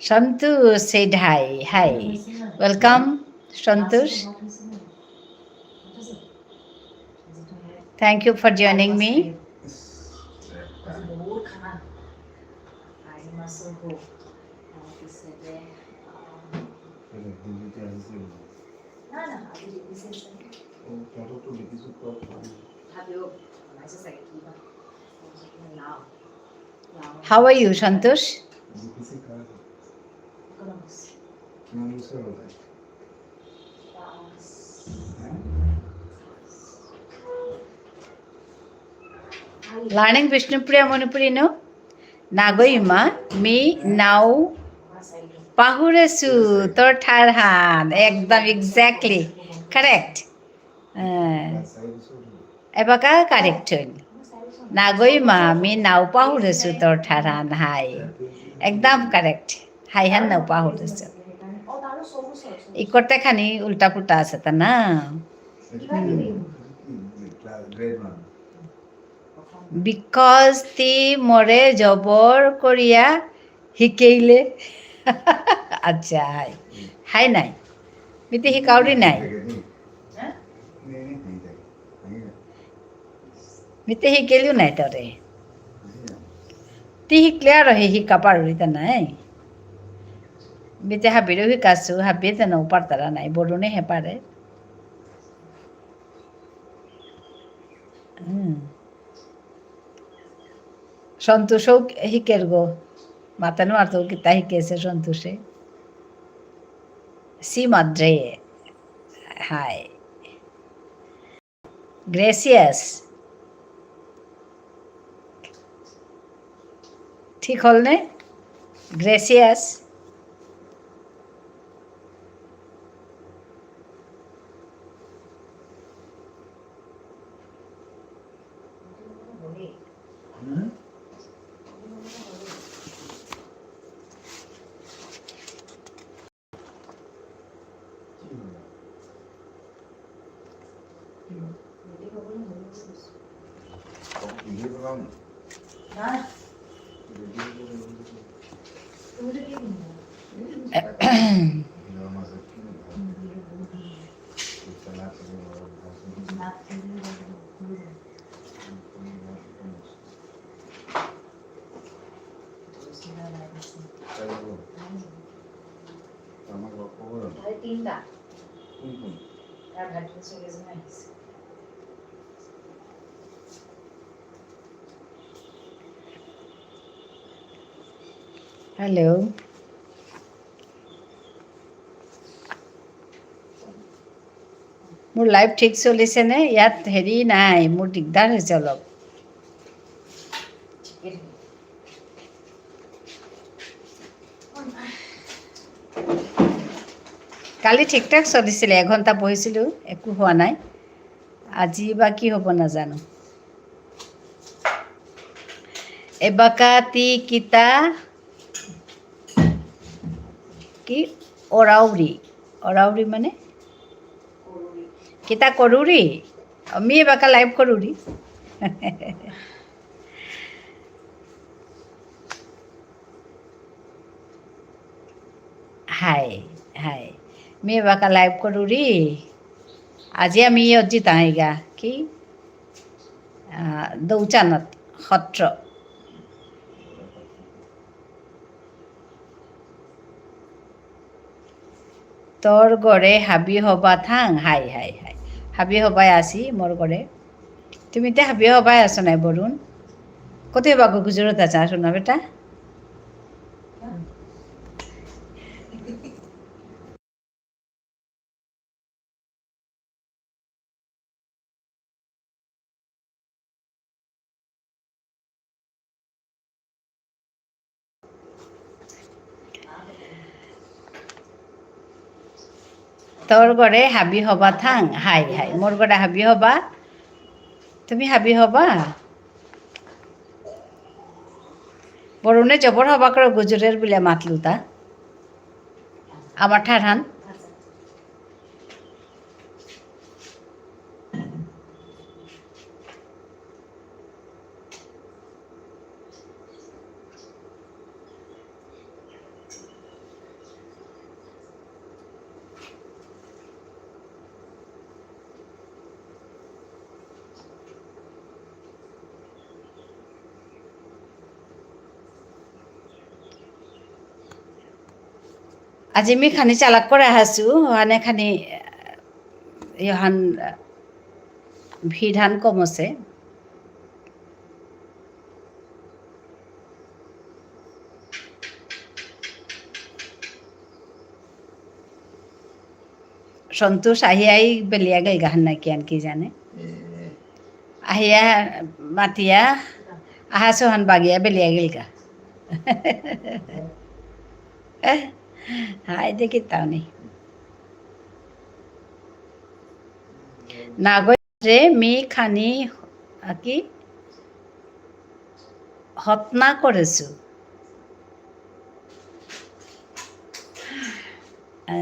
Santosh said hi. Hi. Welcome, Santosh. Thank you for joining me. How are you, Santosh? Learning Bishnupriya Manipuri, no? নাগইমা, মি নাও পাহুরেসু তোর ঠারহান। একদম exactly। Correct। হ্যাঁ। এবাকা correct হইল। নাগইমা, মি নাও পাহুরেসু তোর ঠারহান, হাই। একদম correct। হাইহান নাও পাহুরেসু। ইকরতে খানি উল্টা পুল্টা আছে তা না? হুম। Because তি মোরে জবর করিয়া হিকেইলে। আচ্ছা, হাই। হাই নাই। মিতে হিকাউরি নাই। মিতে হিকেইলেও নাই তোরে। তি হিকলে আর হে হিকা পারুরি তা নাই। মিতে হাবিরেও হিকাসু, হাবিয়ে তা নাও পারতারা নাই। বড়ুনে হে পারে। হুম। সন্তোষও হিকের গো। মাতানো আর তো কিতা হিকেছে সন্তোষে। সি মাদ্রে। হাই। Gracious। ঠিক হল নে? Gracious। Hello. মোৰ live ঠিক চলিছে নে? ইয়াত হেৰি নাই, মোৰ দিগদাৰ হৈছে অলপ। কালি ঠিক ঠাক চলিছিলে, এঘণ্টা বহিছিলোঁ, একো হোৱা নাই। আজি বা কি হ'ব নাজানো। এবাকা তি কিতা কি অৰাউৰি? অৰাউৰি মানে? কিতা করুরি? মি এবাকা live করুরি। হাই, হাই। মি এবাকা live করুরি। আজি আমি ইয়ত যিতাঙাইগা। কি? আহ, দৌচানত সত্র। তোর ঘরে হাবি হবা থাং? High, high, high. হাবি হবাই আসি মোর ঘরে। তুমি তে হাবি হবাই আসো নাই বরুণ? কত হবা গো গুজরাট আছা, আসো না বেটা? তোর ঘরে হাবি হবা থাং? High, high. মোর ঘরে হাবি হবা? তুমি হাবি হবা? বরুণে জবর হবা করে গুজরের বুলে মাতলুতা। আমার ঠারহান। আজি মি খানি চালাক করে আহাসু, ওহানে খানি, আহ, ইহান, আহ, ভিড়হান কম আছে। সন্তোষ আহিয়াই বেলিয়া গেলগা হান না কিয়ান কি জানে। এ। আহিয়া মাতিয়া আহা সোহান বাগিয়া বেলিয়া গেলগা। হাই দেখি তাও নেই। নাগই রে মি খানি আ, কি? হতনা করেসু। এ,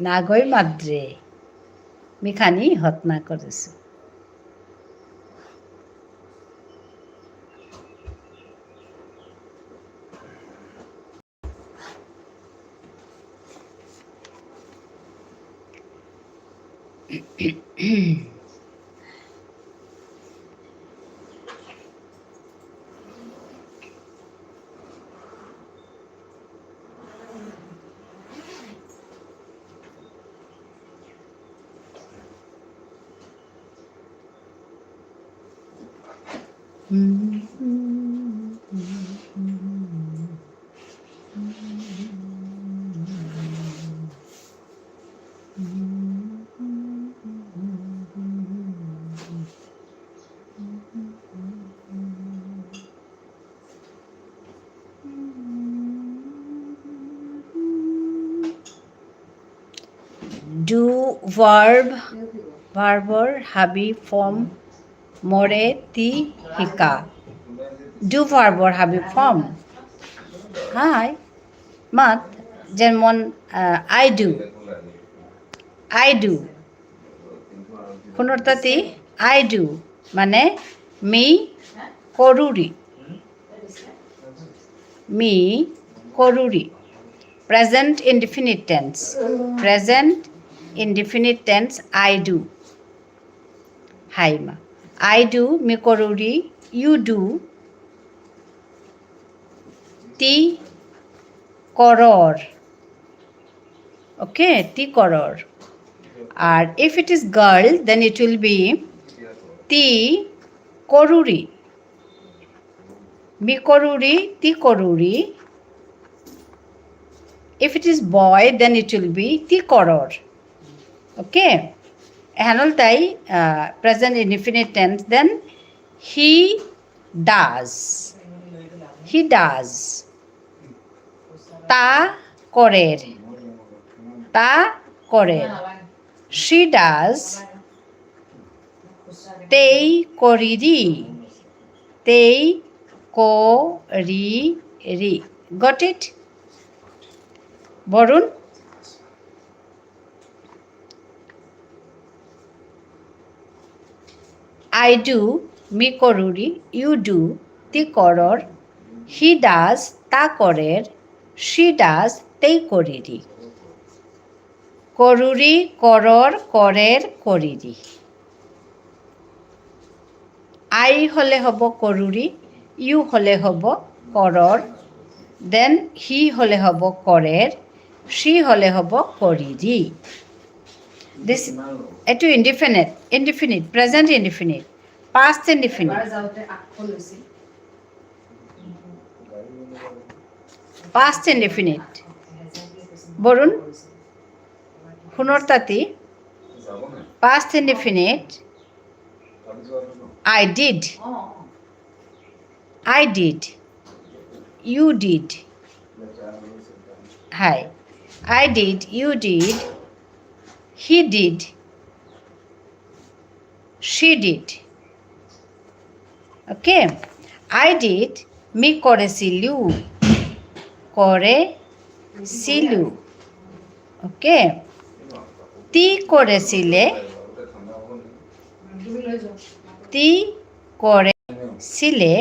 নাগই মাদ্রে। মি খানি হতনা করেসু। Do verb, verbর হাবি form মোরে তি হিকা। Do verbর হাবি form। হাই, মাত, যেমন, আহ, I do। I do। হুনরতাতি I do, মানে মি করুরি। মি করুরি। Present indefinite tense। Present indefinite tense, I do। হাইমা। I do, মি করুরি, you do, তি করর। Okay, তি করর। আর if it is girl, then it will be তি করুরি। মি করুরি, তি করুরি। If it is boy, then it will be তি করর। Okay? এহান ইলতাই, আহ, present indefinite tense, then he does। He does। তা করের। তা করের। She does। তেই করিরি। তেই করিরি। Got it? Barun? I do, মি করুরি, you do, তি করর, he does, তা করের, she does, তেই করিরি। করুরি, করর, করের, করিরি। I হলে হব করুরি, you হলে হব করর, then he হলে হব করের, she হলে হব করিরি। This, এইটো indefinite, indefinite, present indefinite, past indefinite। Past indefinite। Barun, হুনর তাতি, past indefinite, I did। I did। You did। হাই। I did, you did, he did, she did। Okay? I did, me করেসিলু। করেসিলু। Okay? তি করেসিলে, তি করেসিলে,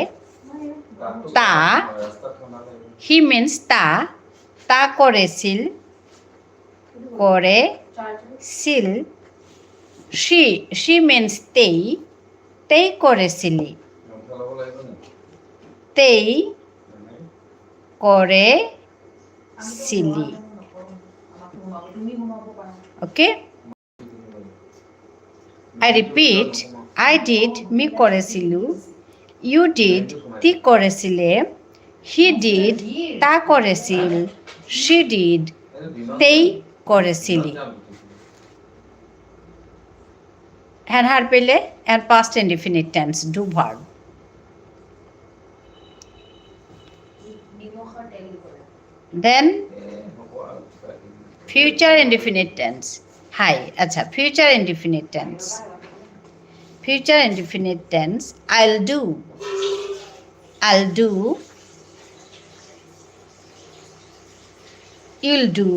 তা, he means তা, তা করেসিল, করেসিল, she, she means তেই, তেই করেসিলি, তেই করেসিলি। Okay? I repeat, I did, me করেসিলু, you did, তি করেসিলে, he did, তা করেসিল, she did, তেই করেসিলি। এহান হারপেলে, এহান past indefinite tense, do verb। Then, future indefinite tense। হাই, আচ্ছা, future indefinite tense। Future indefinite tense, I'll do। I'll do। You'll do।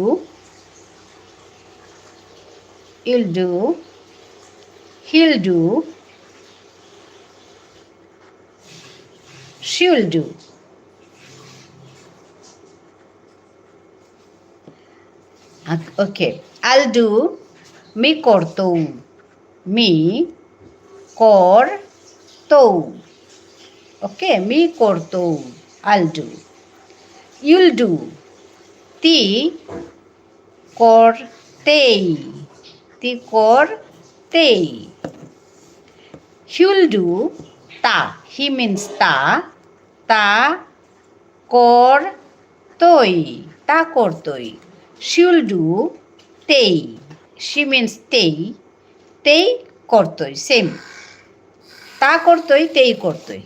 You'll do। He'll do। She'll do। Okay, I'll do, me করতৌ, মি করতৌ। Okay, me করতৌ, I'll do। You'll do, তি করতেই, তি করতেই। He'll do, তা, he means তা, তা করতই, তা করতই। She'll do, তেই। She means তেই, তেই করতই, same। তা করতই, তেই করতই।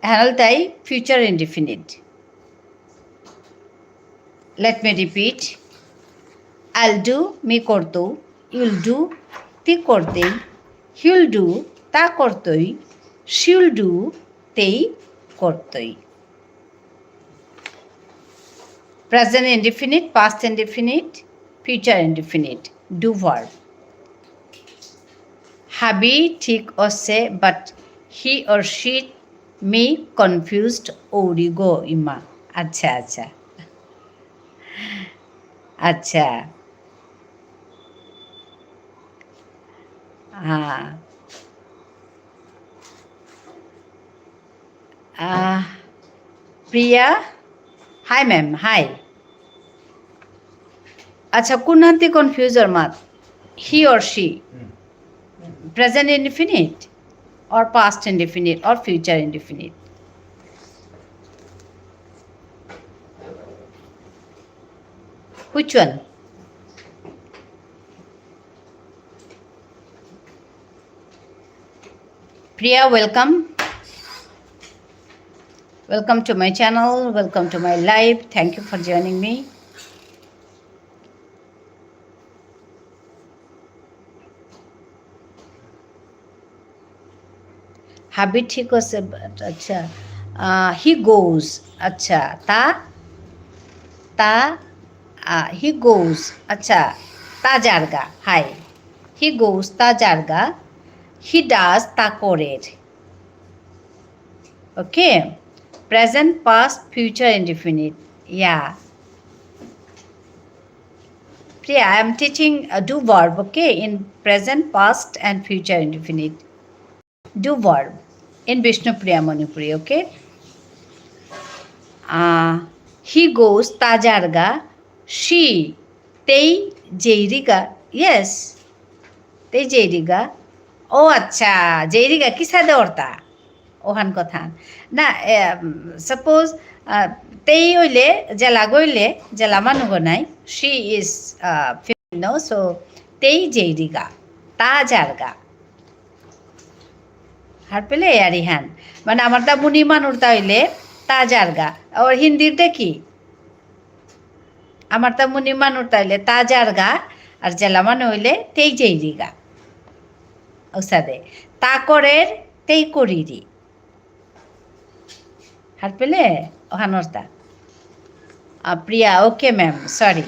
এহান ইলতাই future indefinite। Let me repeat. I'll do, me করতৌ। You'll do, তি করতেই। He'll do, তা করতই। She'll do, তেই করতই। Present indefinite, past indefinite, future indefinite, do verb। হাবি ঠিক আছে, but he or she me confused অউরিগ ইমা। আচ্ছা, আচ্ছা। আচ্ছা। হ্যাঁ। আহ, প্রিয়া, hi ma'am, hi। আচ্ছা, কোনহানতি confuse অর মাত? He or she? Present indefinite or past indefinite or future indefinite? Which one? Priya, welcome. Welcome to my channel. Welcome to my live. Thank you for joining me. হাবি ঠিক আছে, but আচ্ছা। আহ, he goes, আচ্ছা, তা, তা, আহ, he goes, আচ্ছা, তা যারগা, হাই। He goes, তা যারগা। He does, তা করের। Okay? Present, past, future indefinite. Yeah. Priya, I am teaching uh, do verb, okay, in present, past, and future indefinite. Do verb in Bishnupriya Manipuri, okay? Uh, he goes, তা যারগা, she, তেই যেইরিগা, yes, তেই যেইরিগা। ও আচ্ছা, যেইরিগা কিসাদে অরতা? ওহান কথা। না, এ, উম, suppose, আহ, তেই হইলে, জেলা গইলে, জেলা মানুগ নাই, she is, ah, female, no? So, তেই যেইরিগা, তা যারগা। হারপেলে ইয়ারিহান। মানে, আমার তা মুনি মানুরতা হইলে, তা যারগা। আর হিন্দির দেখি, আমার তা মুনি মানুরতা হইলে, তা যারগা, আর জেলা মানু হইলে, তেই যেইরিগা। ওসাদে। তা করের, তেই করিরি। হারপেলে? ওহানরতা। Ah, Priya, okay, ma'am, sorry.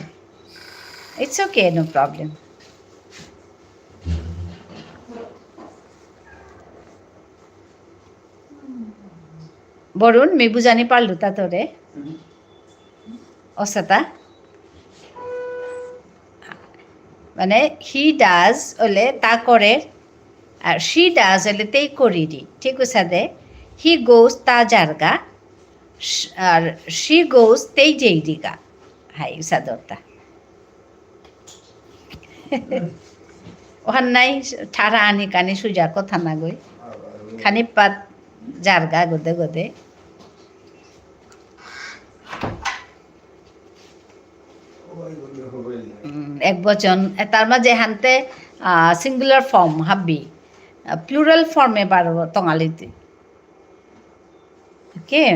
It's okay, no problem. Varun, মি বুঝানি পারলু তা তোরে? অসাতা? মানে, he does হলে তা করের, আর she does হলে তেই করিরি। ঠিক ওসাদে, he goes তা যারগা, শ-, আর she goes তেই যেইরিগা। হাই, ওসাদরতা। ওহান নাই, ঠারা আনি কানি সুজা কথা না গই। খানি পাত যারগা গদে গদে। উম, এক বচন, এ, তার মাঝে হানতে, আহ, singular form হাবি, আহ, plural form এ বারো টঙালিতে। Okay?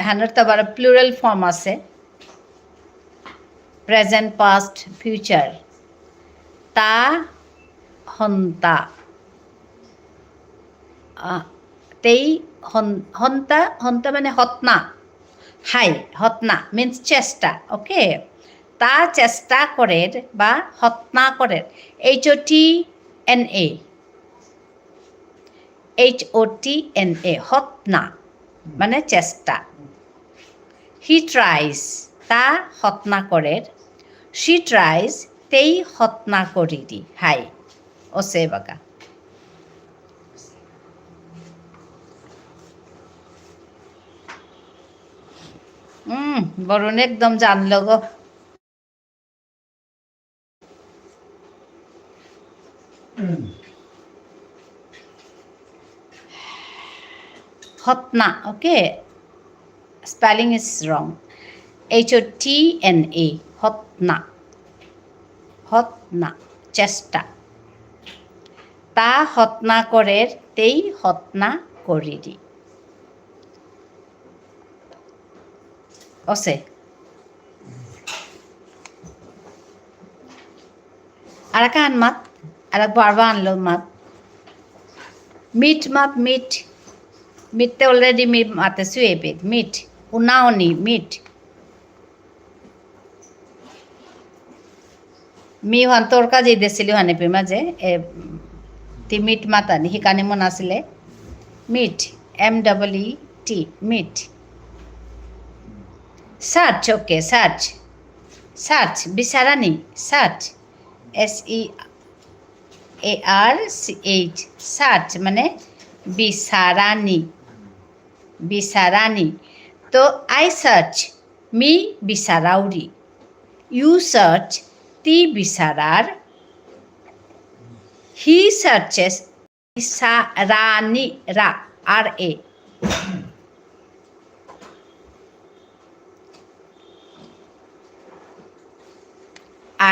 হানর তো আবার plural form আছে। Present, past, future. তা, হন্তা। আহ, তেই হন-, হন্তা, হন্তা মানে হতনা। হাই, হতনা means চেষ্টা, okay? তা চেষ্টা করের বা হতনা করের। H O T N A। H O T N A, হতনা, মানে চেষ্টা। He tries, তা হতনা করের। She tries, তেই হতনা করিরি। হাই, ওসে বাকা। উম, বরুণ একদম জানলো গো। হতনা, okay? Spelling is wrong. H O T N A, হতনা। হতনা, চেষ্টা। তা হতনা করের, তেই হতনা করিরি। ওসে। আরাক আন মাত, আরাক বারবার আনলো মাত। Meet মাত, meet। Meet তে already মি মাতে সুয়ে পেত। Meet। উনাওনি, meet। মি ওহান তোর কাজে দেসিলি ওহানে পে মাঝে, এ, তি meet মাতানি, হিকানি মন আসিলে। Meet, M double E T, meet. Search, okay, search. Search, বিসারানি, search. S E A R C H, search, মানে বিসারানি। বিসারানি। তো, I search, মি বিসারাউরি। You search, তি বিসারার। He searches, বিসারানি, রা, R A।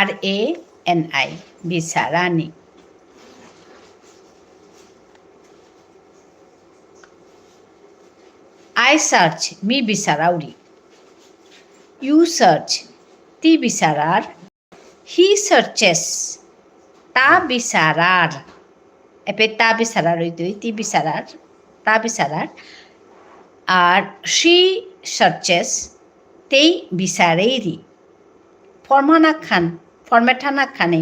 R A N I, বিসারানি। I search, মি বিসারাউরি। You search, তি বিসারার। He searches, তা বিসারার। এপে তা বিসারার অইতই, তি বিসারার, তা বিসারার। আর she searches, তেই বিসারেইরি। Form হানাখান, format হানাখানে।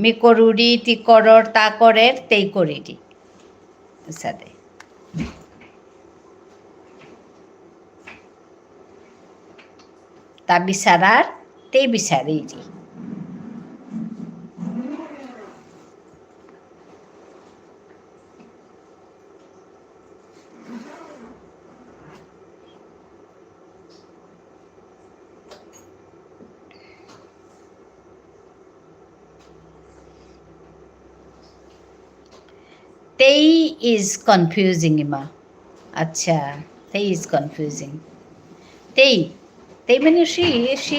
মি করুরি, তি করর, তা করের, তেই করিরি। সাদে। তা বিচারার, তেই বিচারিরি। তেই is confusing ইমা। আচ্ছা, তেই is confusing। তেই, তেই মানে she, she,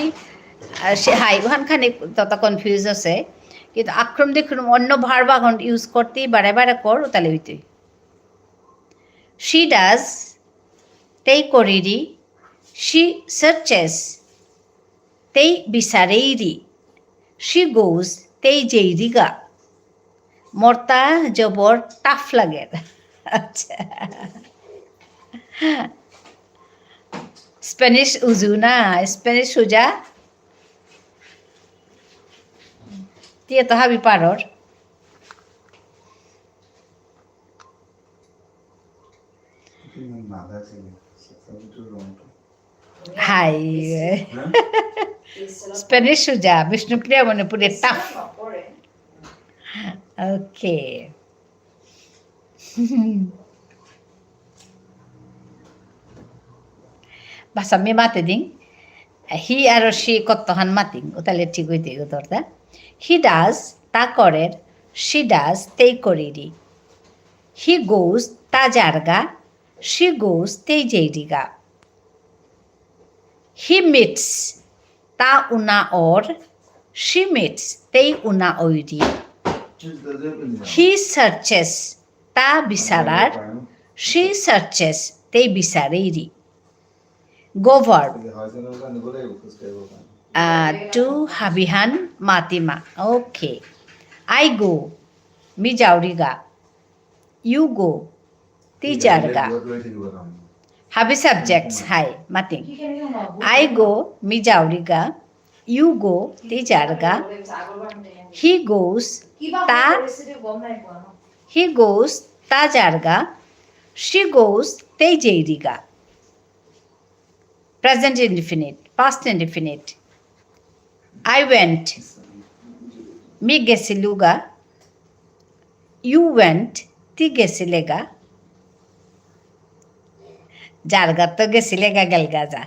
আহ, she, হাই, ওহান খানি ততা confuse আছে। কিন্তু আক্রম দেখুন অন্য verb এখন use করতেই বারে বারে কর, তাহলে ওইটাই। She does, তেই করিরি। She searches, তেই বিচারেইরি। She goes, তেই যেইরিগা। মরতা জবর tough লাগে। আচ্ছা। Spanish উজু না, Spanish সুজা। তি এতা হাবি পারর। হাই। Spanish সুজা, বিষ্ণুপ্রিয়া মণিপুরী tough। Okay. বাসা মি মাতে দিং। He আর she কতহান মাতিং, ওতালে ঠিক হইতে গো তোরতা। He does, তা করের। She does, তেই করিরি। He goes, তা যারগা। She goes, তেই যেইরিগা। He meets, তা উনা অর। She meets, তেই উনা অইরি। He searches, তা বিচারার। She searches, তেই বিচারেইরি। Go verb. আহ, to হাবিহান মাতিমা। Okay. I go, মি যাওরিগা। You go, তি যারগা। হাবি subjects, হাই, মাতিং। I go, মি যাওরিগা। You go, তি যারগা। He goes, তা, he goes, তা যারগা। She goes, তেই যেইরিগা। Present indefinite, past indefinite. I went, me গেসিলুগা। You went, তি গেসিলেগা। যারগা তো গেসিলেগা, গেলগা যা।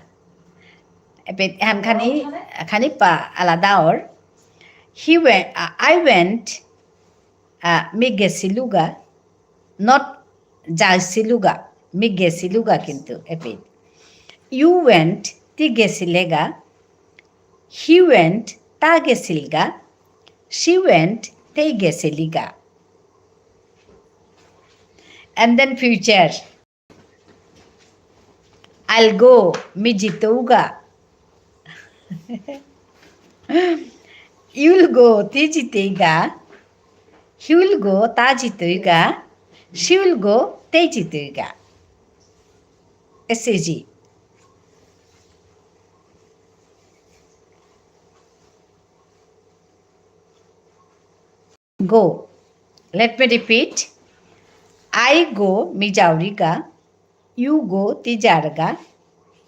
এপে হান খানি, খানি পা আলাদা or. He went, uh, I went, uh, me গেসিলুগা। Not যাইসিলুগা, মি গেসিলুগা কিন্তু এপে। You went, তি গেসিলেগা। He went, তা গেসিলগা। She went, তেই গেসিলিগা। And then future. I'll go, me জিতৌগা। You'll go, তি জিতেইগা। He will go, তা জিতইগা। She will go, তেই জিতইগা। S A G. Go. Let me repeat. I go, me যাওরিগা। You go, তি যারগা।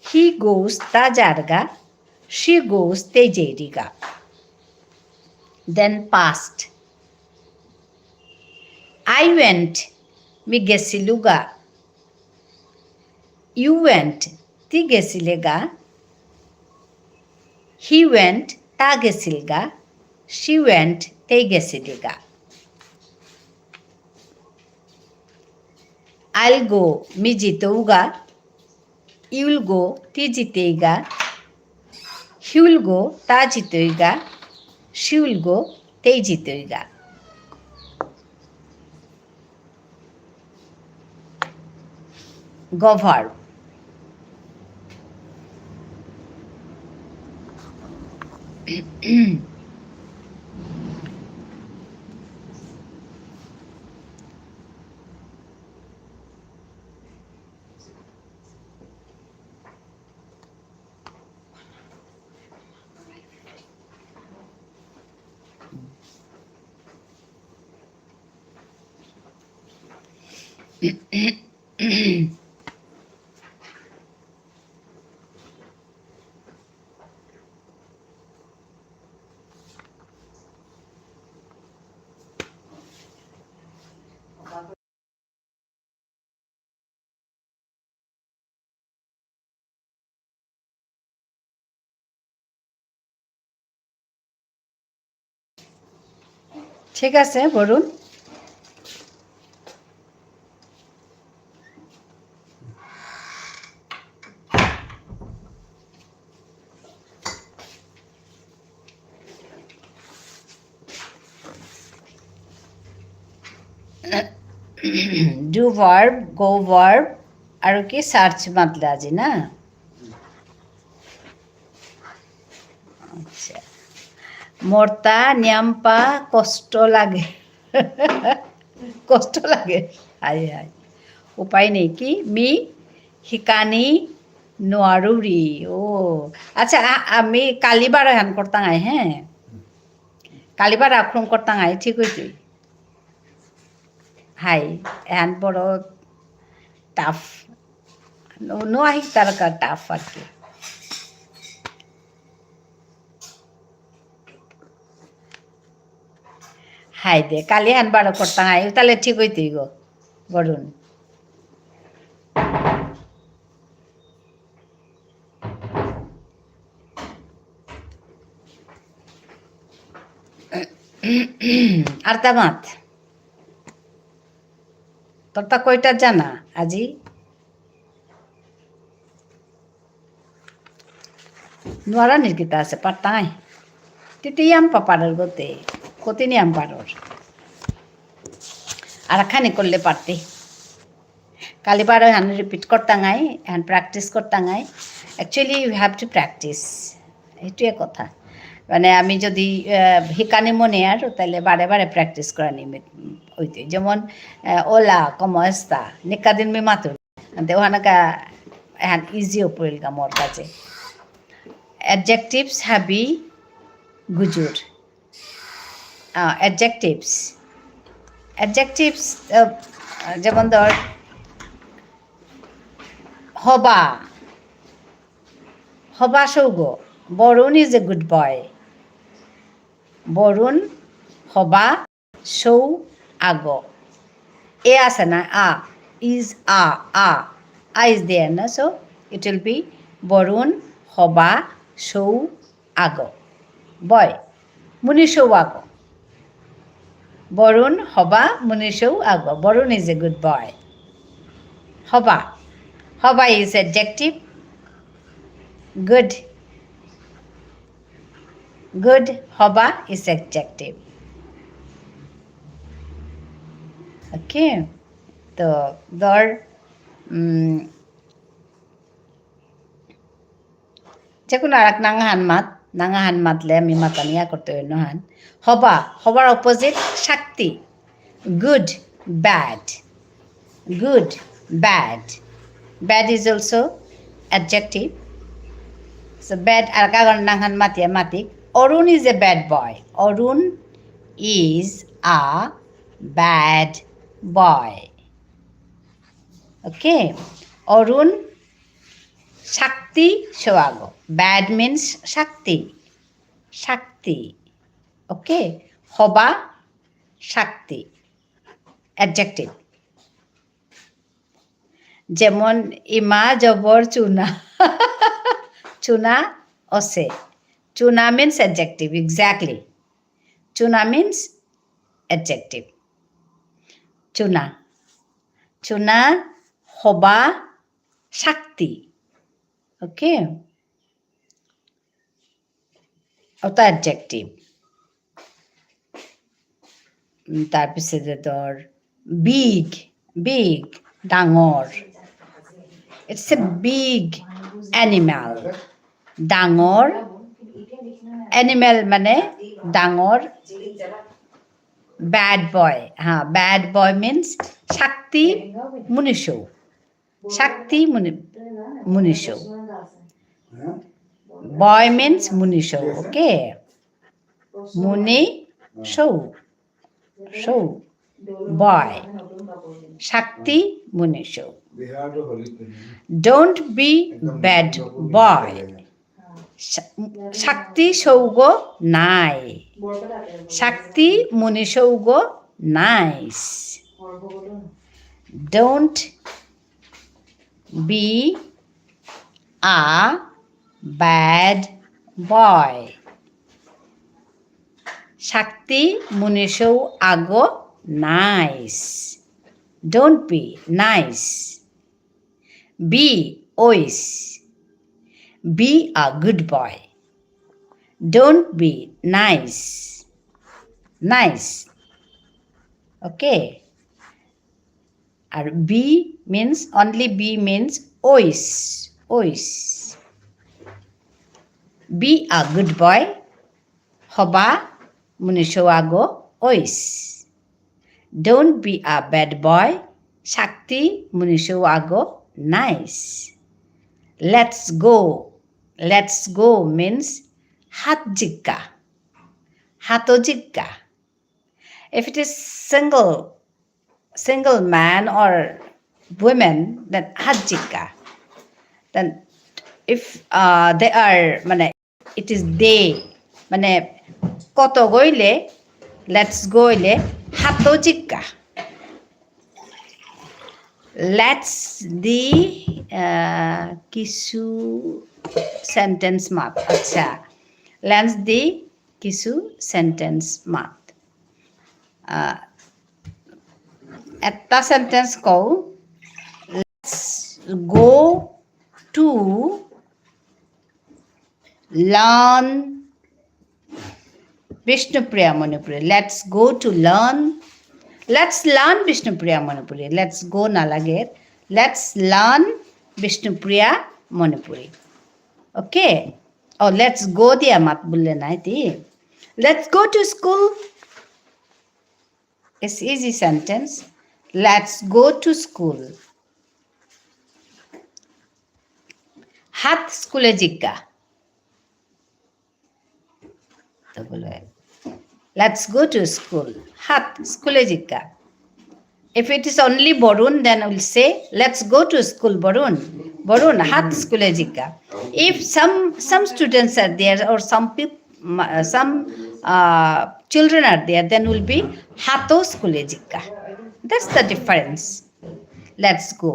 He goes, তা যারগা। She goes, তেই যেইরিগা। Then past. I went, me গেসিলুগা। You went, তি গেসিলেগা। He went, তা গেসিলগা। She went, তেই গেসিলিগা। I'll go, মি জিতৌগা। You'll go, তি জিতেইগা। He will go, তা জিতইগা। She will go, তেই জিতইগা। Go verb. ঠিক আছে, Varun. Do verb, go verb, আর কি search মাতলে আজি না? আচ্ছা। মর্তা নিয়াম্পা কষ্ট লাগে। কষ্ট লাগে। হায় হায়। উপায় নেই কি? মি হিকানি নোয়ারুরি। ও। আচ্ছা, আ-, আমি কালি বারো হান করতাম আই, হ্যাঁ? কালি বারো আক্রম করতাম আই, ঠিক হইতই। হাই, এহান বড় tough। নো, নো আহি তার কা tough আর কি। হাই দে, কালি হান বারো করতাম আই, তাহলে ঠিক হইতই গো, বরুণ। আরতা মাত। তোরতা কয়টা জানা আজি? নুয়ারা নির্গিতা আছে, পারতাই। তিতি ইয়াম পাপারর গতে, কতি নিয়াম পারর। আর খানি করলে পারতে। কালি বারো এহান repeat করতাঙাই, এহান practice করতাঙাই। Actually, you have to practice। এইটোৱে কথা। মানে আমি যদি, আহ, হিকানি মনে আর, তাহলে বারে বারে practice করা নিমিত হইতে। যেমন, আহ, "Hola, ¿cómo está?" নিকাদিন মি মাতুর। আনতে ওহানাকা এহান easy পড়িলগা মোর কাছে। Adjectives হাবি গুজুর। আহ, adjectives। Adjectives, আহ, যেমন ধর, হবা। হবা সৌগ। Varun is a good boy। Varun হবা সৌ আগ। এ আছে না? আ। Is আ, আ। আ is there, না? So, it will be Varun হবা সৌ আগ। Boy। মুনি সৌ আগ। বরুণ হবা মুনি সৌ আগ। Varun is a good boy। হবা। হবা is adjective। Good। Good হবা is adjective। Okay, তো ধর, উম, যে কোনো আর এক নাঙহান মাত, নাঙহান মাতলে আমি মাতানিয়া করতে হইল হান। হবা, হবার opposite শক্তি। Good, bad। Good, bad। Bad is also adjective। So bad আর কাগর নাঙহান মাতিয়া মাতিক। অরুণ is a bad boy। Arun is a bad boy। Okay? অরুণ শক্তি সৌ আগ। Bad means শক্তি। শক্তি। Okay? হবা শক্তি। Adjective। যেমন ইমা জবর চুনা। চুনা অসে। চুনা means adjective, exactly। চুনা means adjective। চুনা। চুনা হবা শক্তি। Okay? ওটা adjective। উম, তার পিছে যে তোর big, big, ডাঙর। It's a big animal। ডাঙর animal মানে ডাঙর। Bad boy, হ্যাঁ, bad boy means শক্তি মুনিসৌ। শক্তি মুনি, মুনিসৌ। Boy means মুনিসৌ, okay? মুনিসৌ। সৌ। boy. শাক্তি মুনিসৌ। Don't be bad boy. শা-, শাক্তি সৌগ নাই। শাক্তি মুনিসৌগ nice. Don't be a bad boy. শাক্তি মুনিসৌ আগ nice. Don't be nice. Be ওইস। Be a good boy. Don't be nice. Nice. Okay. R be means, only be means ওইস, ওইস। Be a good boy, হবা মুনিসৌ আগ ওইস। Don't be a bad boy, শাক্তি মুনিসৌ আগ nice. Let's go, let's go means হাত জিক্কা, হাত জিক্কা। If it is single, single man or women, then হাত জিক্কা। Then if, uh, they are, মানে, it is they, মানে, কত গইলে, let's go ইলে, হাত জিক্কা। Let's দি, আহ, কিছু sentence মাত। আচ্ছা, let's দি কিছু sentence মাত। আহ, একটা sentence কও, let's go to learn Bishnupriya Manipuri. Let's go to learn. Let's learn Bishnupriya Manipuri. Let's go না লাগে। Let's learn Bishnupriya Manipuri. Okay? Oh, let's go দিয়া মাত বুললে নাই তি। Let's go to school. It's easy sentence. Let's go to school. হাত স্কুলে জিক্কা। তো বুলে, let's go to school. হাত স্কুলে জিক্কা। If it is only Varun, then we'll say, let's go to school, Varun. বরুণ, হাত স্কুলে জিক্কা। If some, some students are there or some peop-, ma-, some, uh, children are there, then will be হাতও স্কুলে জিক্কা। That's the difference. Let's go.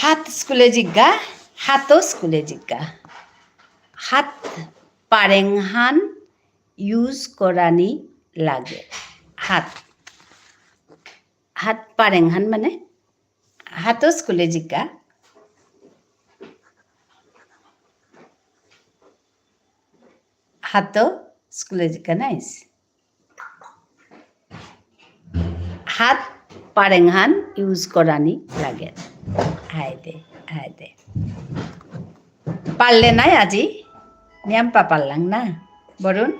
হাত স্কুলে জিক্কা, হাতও স্কুলে জিক্কা। হাত পারেংহান use করানি লাগে। হাত, হাত পারেংহান মানে হাতও স্কুলে জিক্কা। হাতও স্কুলে জিক্কা, nice. হাত পারেংহান use করানি লাগে। হায়দে, হায়দে। পারলে নাই আজি? নিয়ামপা পারলাং না, বরুণ?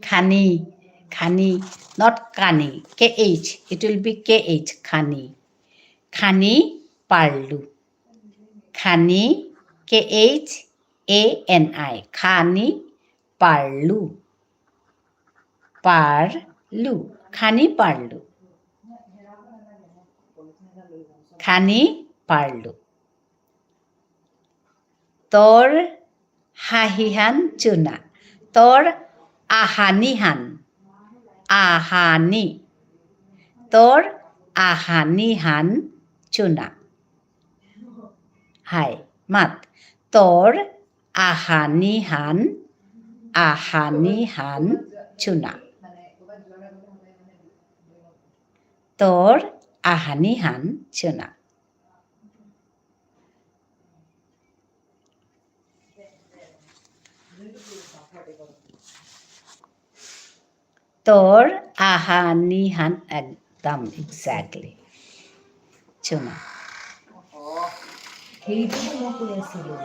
খানি, খানি, not কানি, K H, it will be K H, খানি। খানি পারলু। খানি, K H A N I, খানি পারলু। পারলু, খানি পারলু। খানি পারলু। তোর হাহিহান চুনা। তোর আহানিহান। আহানি। তোর আহানিহান চুনা। হাই, মাত। তোর আহানিহান, আহানিহান চুনা। তোর আহানিহান চুনা। তোর আহানিহান একদম exactly। চুনা। সেইটোকে মই কৈ আছিলোঁ।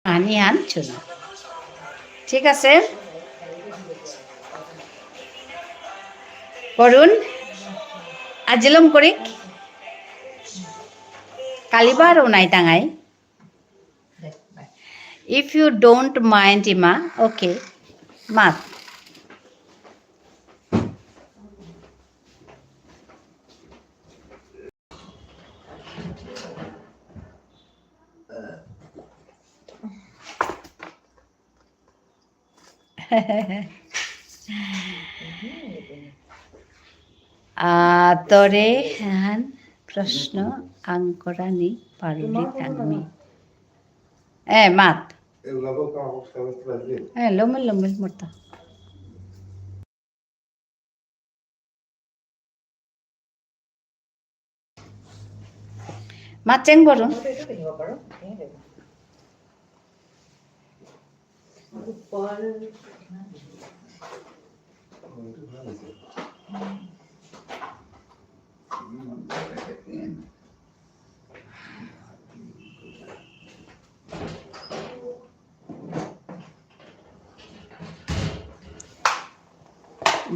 আনি আন চুনো। ঠিক আছে। বরুণ, আজিলম করিক। কালিবার উনাই তাঙাই। If you don't mind, ইমা, okay, মাত। আ, তরে হান প্রশ্ন আঙকরানি পারুলি তাংমি। এ, মাত। এ, লমিল, লমিল, মরতা। মাচেং বরুণ।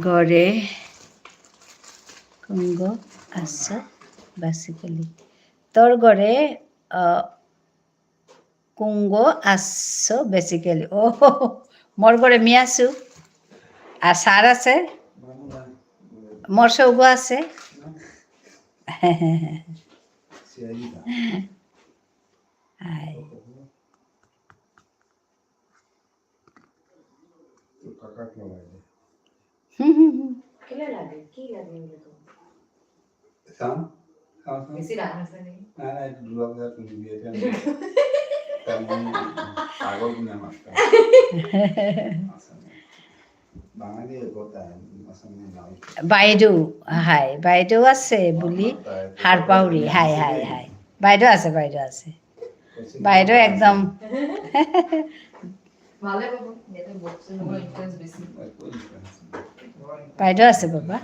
ঘরে কুঙগ আসে basically। তোর ঘরে, আহ, কুঙগ আসে basically। ও, মোর ঘরে মি আসু। আর স্যার আছে। মোর সৌগ আছে। হাই। হুম, হুম, হুম। চাম, চাম, চাম। বেশি ডাঙর আছে নেকি? না, না, একটু দুর্গা পূজা তুমি বিয়ে দেন। তার মানে পাগল কিনা মাস্টার। বাঙালি কথা, আসামে নাই। বাইদেউ, হাই, বাইদেউ আছে বুলি হারপাউরি, হাই, হাই, হাই। বাইদেউ আছে, বাইদেউ আছে। বাইদেউ একদম। ভালে বাবু, ইয়াতে বক্সিং ৰ ইনফ্লুৱেঞ্চ বেছি। বাইদেউ আছে বাবা।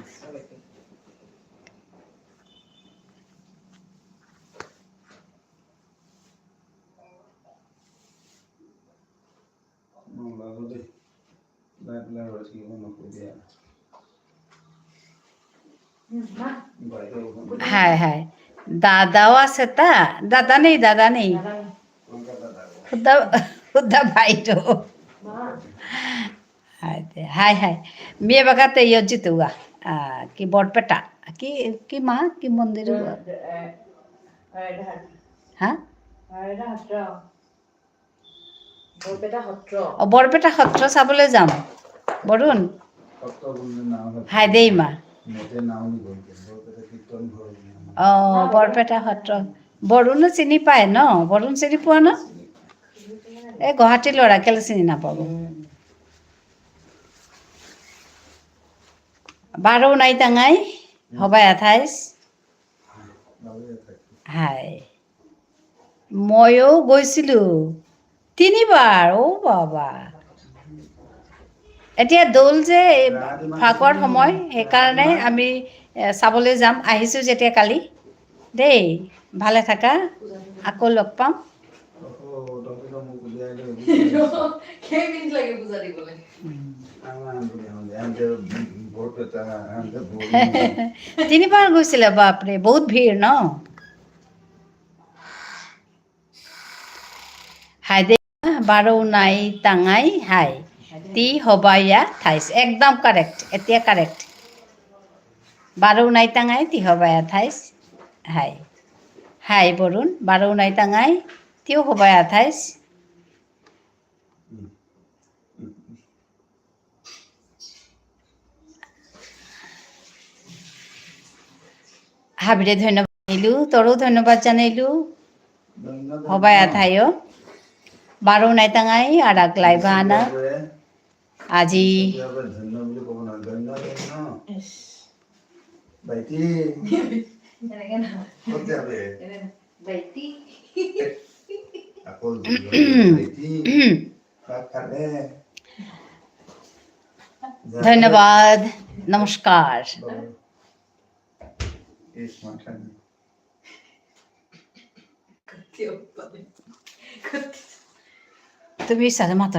হাই, হাই। দাদাও আছে তা? দাদা নেই, দাদা নেই। হুদা, হুদা বাইদেউ। হাই দে, হাই, হাই। মি এবাকাতে ইয়ত যিতৌগা। আ, কি বরপেটা? কি, কি মা? কি মন্দির? হা? বৰপেটা সত্ৰ। অ, বৰপেটা সত্ৰ চাবলৈ যাম। বৰুণ। সত্ৰ বুলিলে নাও হয়। হাই দেই মা। মতে নাও নিব এতিয়া। বৰপেটা কীৰ্তন ঘৰ বুলি আমাৰ। অ, বৰপেটা সত্ৰ। বৰুণো চিনি পায় ন? বৰুণ চিনি পোৱা ন? চিনি পায়। এ, গুৱাহাটীৰ ল'ৰা, কেলে চিনি নাপাব? উম। বারো নাই তাঙাই, উম। হবাই আঠাইশ। হাই। ময়ো গৈছিলো তিনিবাৰ, অ বাবা। এতিয়া দৌল যে এই ফাকুৱাৰ সময়, সেইকাৰণে আমি, এ, চাবলৈ যাম, আহিছো যেতিয়া কালি। দেই, ভালে থাকা, আকৌ লগ পাম। কেইমিনিট লাগে বুজাই দিবলৈ? উম। তিনিবাৰ গৈছিলে, বাপৰে, বহুত ভিৰ ন? হাই দে, বারো নাই তাঙাই, হাই। তি হবায়া থাইস। একদম কারেক্ট, এতিয়া কারেক্ট। বারো নাই তাঙাই, তি হবায়া থাইস। হাই। হাই, বরুণ, বারো নাই তাঙাই, তিও হবায়া থাইস। হাবিরে ধন্যবাদ জানাইলু, তোরও ধন্যবাদ জানাইলু। হবায়া থাইও। বারো নাই তাঙাই, আর আগ live আনা। আজি। ভাইটি। এনে কেন? করতে হবে। এনে না। ভাইটি। আকল দিও, ভাইটি। ভাত খাবে। ধন্যবাদ। নমস্কার। বাবা। এই স্মার্ট ফোন। তুমি সাথে মাত্র